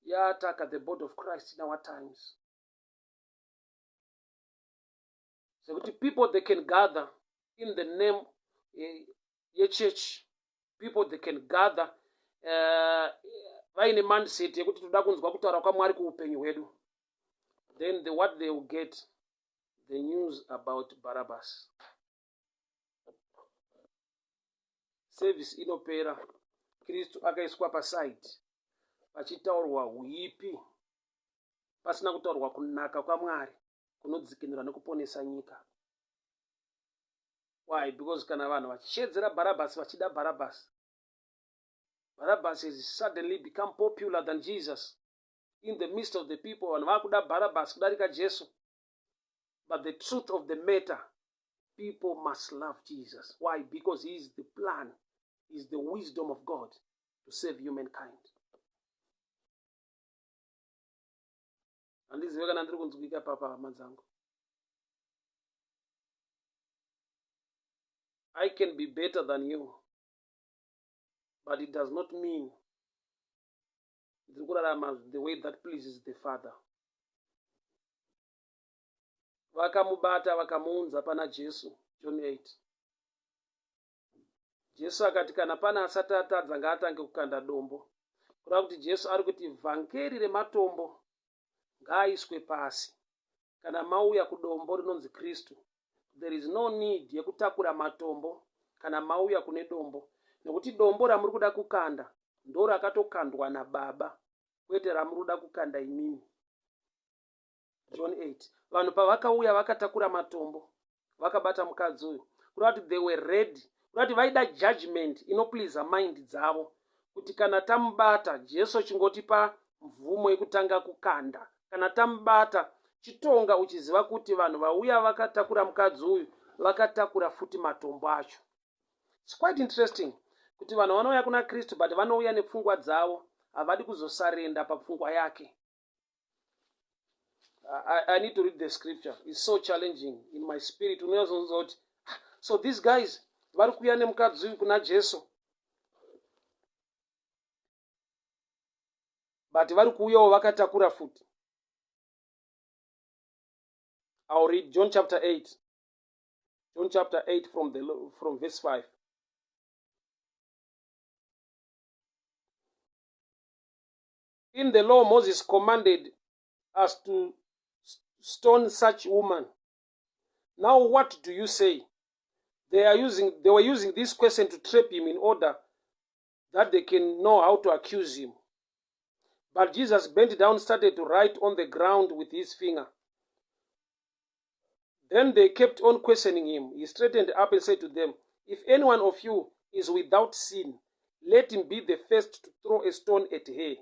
Speaker 1: yaataka the body of Christ in our times. Zvekuti people they can gather in the name yechurch, people they can gather vaine mindset yekuti toda kunzwa kutaura kwaMwari kuupenyu hwedu. Then what they will get, the news about Barabbas. Service inopera, Kristu akaiswa paside, pachitaurwa huipi, pasina kutaurwa kunaka kwaMwari kunodzikinura nekuponesa nyika. Why? Because kana vanhu vachishedzera Barabbas, vachida Barabbas, Barabbas has suddenly become popular than Jesus in the midst of the people. Vanhu vakuda Barabbas kudarika Jesu. But the truth of the matter, people must love Jesus. Why? Because he is the plan, he is the wisdom of God to save humankind. Handizive kana ndiri kunzwika papa hama dzangu. I can be better than you, but it does not mean ndiri kurarama the way that pleases the Father. Vakamubata vakamuunza pana Jesu, John 8. Jesu akati kana pane asati atadza ngaatange kukanda dombo. Kureva kuti Jesu ari kuti vhangeri rematombo ngaaiswe pasi. Kana mauya kudombo rinonzi Kristu, there is no need yekutakura matombo kana mauya kune dombo, nekuti dombo ramuri kuda kukanda ndorakatokandwa naBaba, kwete ramuri kuda kukanda imimi. John 8. Vanhu pavakauya vakatakura matombo vakabata mukadzi uyu, kureva kuti they were ready, kureva kuti vaida judgment inopleasa mind dzavo, kuti kana tamubata Jesu chingotipa mvumo yekutanga kukanda. Kana tamubata chitonga uchiziva kuti vanhu vauya vakatakura mukadzi uyu vakatakura futi matombo acho. It's quite interesting kuti vanhu vanouya kuna Kristu but vanouya nepfungwa dzavo, havadi kuzosarenda papfungwa yake. I need to read the scripture. It's so challenging in my spirit. Unozonzwa kuti ah, so these guys vari kuuya nemukadzi uyu kuna Jesu, but vari kuuyawo vakatakura futi. I'll read John chapter 8. John chapter 8 from verse 5. In the law, Moses commanded us to stone such woman. Now what do you say? They were using this question to trap him in order that they can know how to accuse him. But Jesus bent down, started to write on the ground with his finger. Then they kept on questioning him. He straightened up and said to them, If any one of you is without sin, let him be the first to throw a stone at her.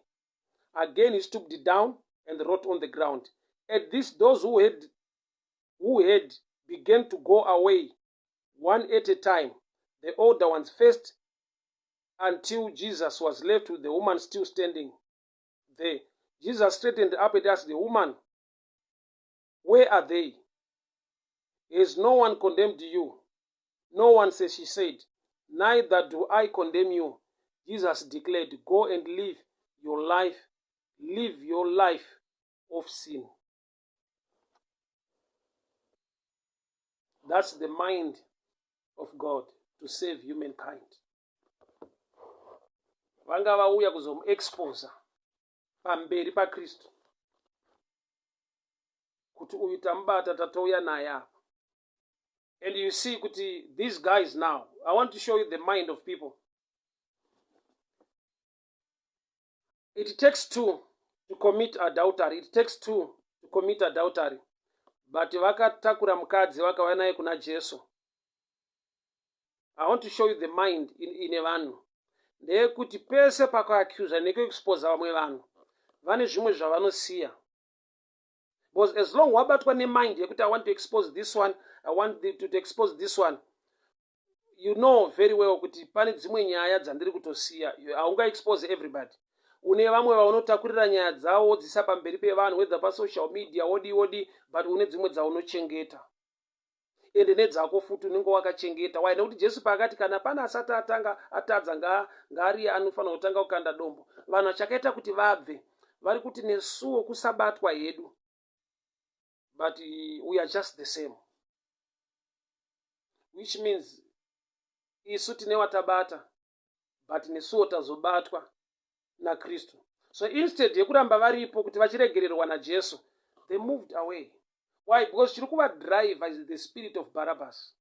Speaker 1: Again he stooped down and wrote on the ground. At this, those who had began to go away one at a time, the older ones first, until Jesus was left with the woman still standing there. Jesus straightened up and asked the woman, Where are they? Has no one condemned you? No one, says she said, Neither do I condemn you. Jesus declared, Go and live your life, live your life of sin. That's the mind of God to save humankind. Vanga vauya kuzomuexposa pamberi paKristu kuti uyu tamubata, tatouya naye apa. And you see kuti these guys, now I want to show you the mind of people. It takes two to commit adultery. It takes two to commit adultery, but vakatakura mukadzi vakauya naye kuna Jesu. I want to show you the mind ine vanhu ndeyekuti pese pakaaccusa nekuexposa vamwe vanhu, vane zvimwe zvavanosiya, because as long wabatwa nemind yekuti I want to expose this one, I want to expose this one, you know very well kuti pane dzimwe nyaya dzandiri kutosiya. Haungaexpose everybody. Une vamwe vaunotakurira nyaya dzavo wodzisa pamberi pevanhu, whether pasocial media, wodi wodi, but une dzimwe dzaunochengeta, ende nedzako futi unenge wakachengeta. Why? Nekuti Jesu paakati kana pane asati atanga atadza, ngaariye anofanira kutanga kukanda dombo, vanhu vachakaita kuti vabve vari kuti nesuwo kusabatwa hedu, but we are just the same, which means isu tine watabata, but nesuwo tazobatwa naKristu. So instead yekuramba varipo kuti vachiregererwa naJesu, they moved away. Why? Because chiri kuvadrive is the spirit of Barabbas.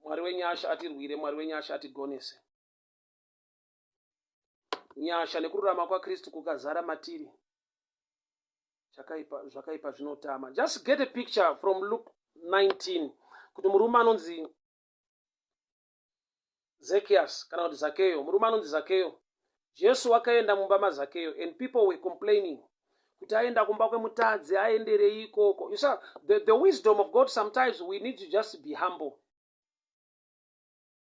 Speaker 1: Mwari wenyasha atirwire, Mwari wenyasha atigonese. Nyasha nekururama kwaKristu kukazara matiri, chakaipa, zvakaipa zvinotama. Just get a picture from Luke 19 kuti murume anonzi Zacchaeus, kana kuti Zakeyo, murume anonzi Zakeyo. Jesu wakaenda mumba maZakeyo and people were complaining kuti aenda kumba kwemutadzi, aenderei ikoko? You saw the wisdom of God. Sometimes we need to just be humble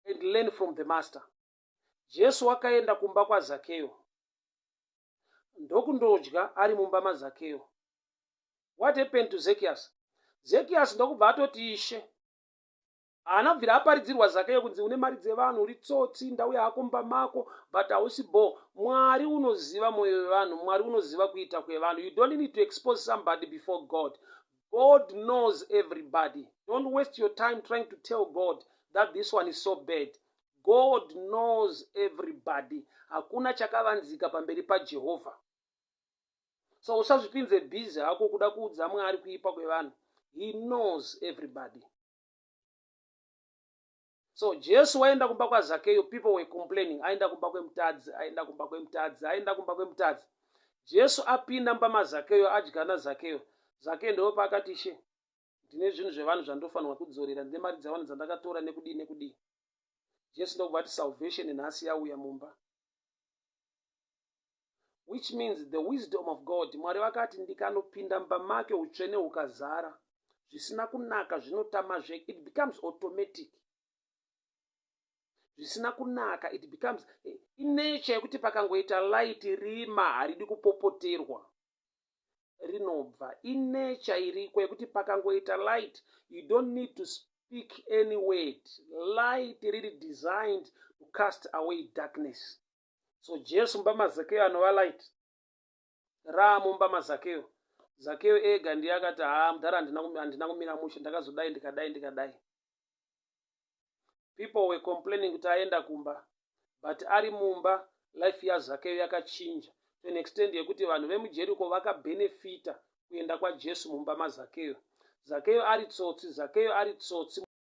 Speaker 1: and learn from the master. Jesu wakaenda kumba kwaZakeyo, ndokundodya ari mumba maZakeyo. What happened to Zacchaeus? Zacchaeus ndokubva atoti, "Ishe." Haana kubvira aparidzirwa Zakeyo kunzi une mari dzevanhu, uri tsotsi, ndauya hako mumba mako, but hausi bo. Mwari unoziva mwoyo wevanhu. Mwari unoziva kuita kwevanhu. You don't need to expose somebody before God. God knows everybody. Don't waste your time trying to tell God that this one is so bad. God knows everybody. Hakuna chakavanzika pamberi paJehovha. So usazvipinze busy hako kuda kuudza Mwari kuipa kwevanhu. He knows everybody. So Jesu waenda kumba kwaZakeyo. People were complaining, aenda kumba kwemutadzi, aenda kumba kwemutadzi, aenda kumba kwemutadzi. Jesu apinda mumba maZakeyo, adya naZakeyo. Zakeyo ndo paakati, "Ishe, ndine zvinhu zvevanhu zvandofanirwa kudzorera, ndine mari dzavanhu dzandakatora, nekudii nekudii." Jesu ndokubva ati, "Salvation nhasi yauya mumba," which means the wisdom of God. Mwari vakati, "Ndikanopinda mumba make, utsvene hukazara, zvisina kunaka zvinotama zve." It becomes automatic. Zvisina kunaka, it becomes inature yekuti pakangoita light, rima haridi kupopoterwa, rinobva. Inature iriko yekuti pakangoita light, you don't need to speak any word. Light riri designed to cast away darkness. So Jesu mumba maZakeyo anova light raamumba maZakeyo. Zakeyo ega ndiye akati, "Haa mudhara, handina kumira mushe, ndakazodai, ndikadai, ndikadai." People were complaining kuti aenda kumba, but ari mumba, life yaZakeyo yakachinja to an extent yekuti vanhu vemuJeriko vakabhenefita kuenda kwaJesu mumba maZakeyo. Zakeyo ari tsotsi, Zakeyo ari tsotsi.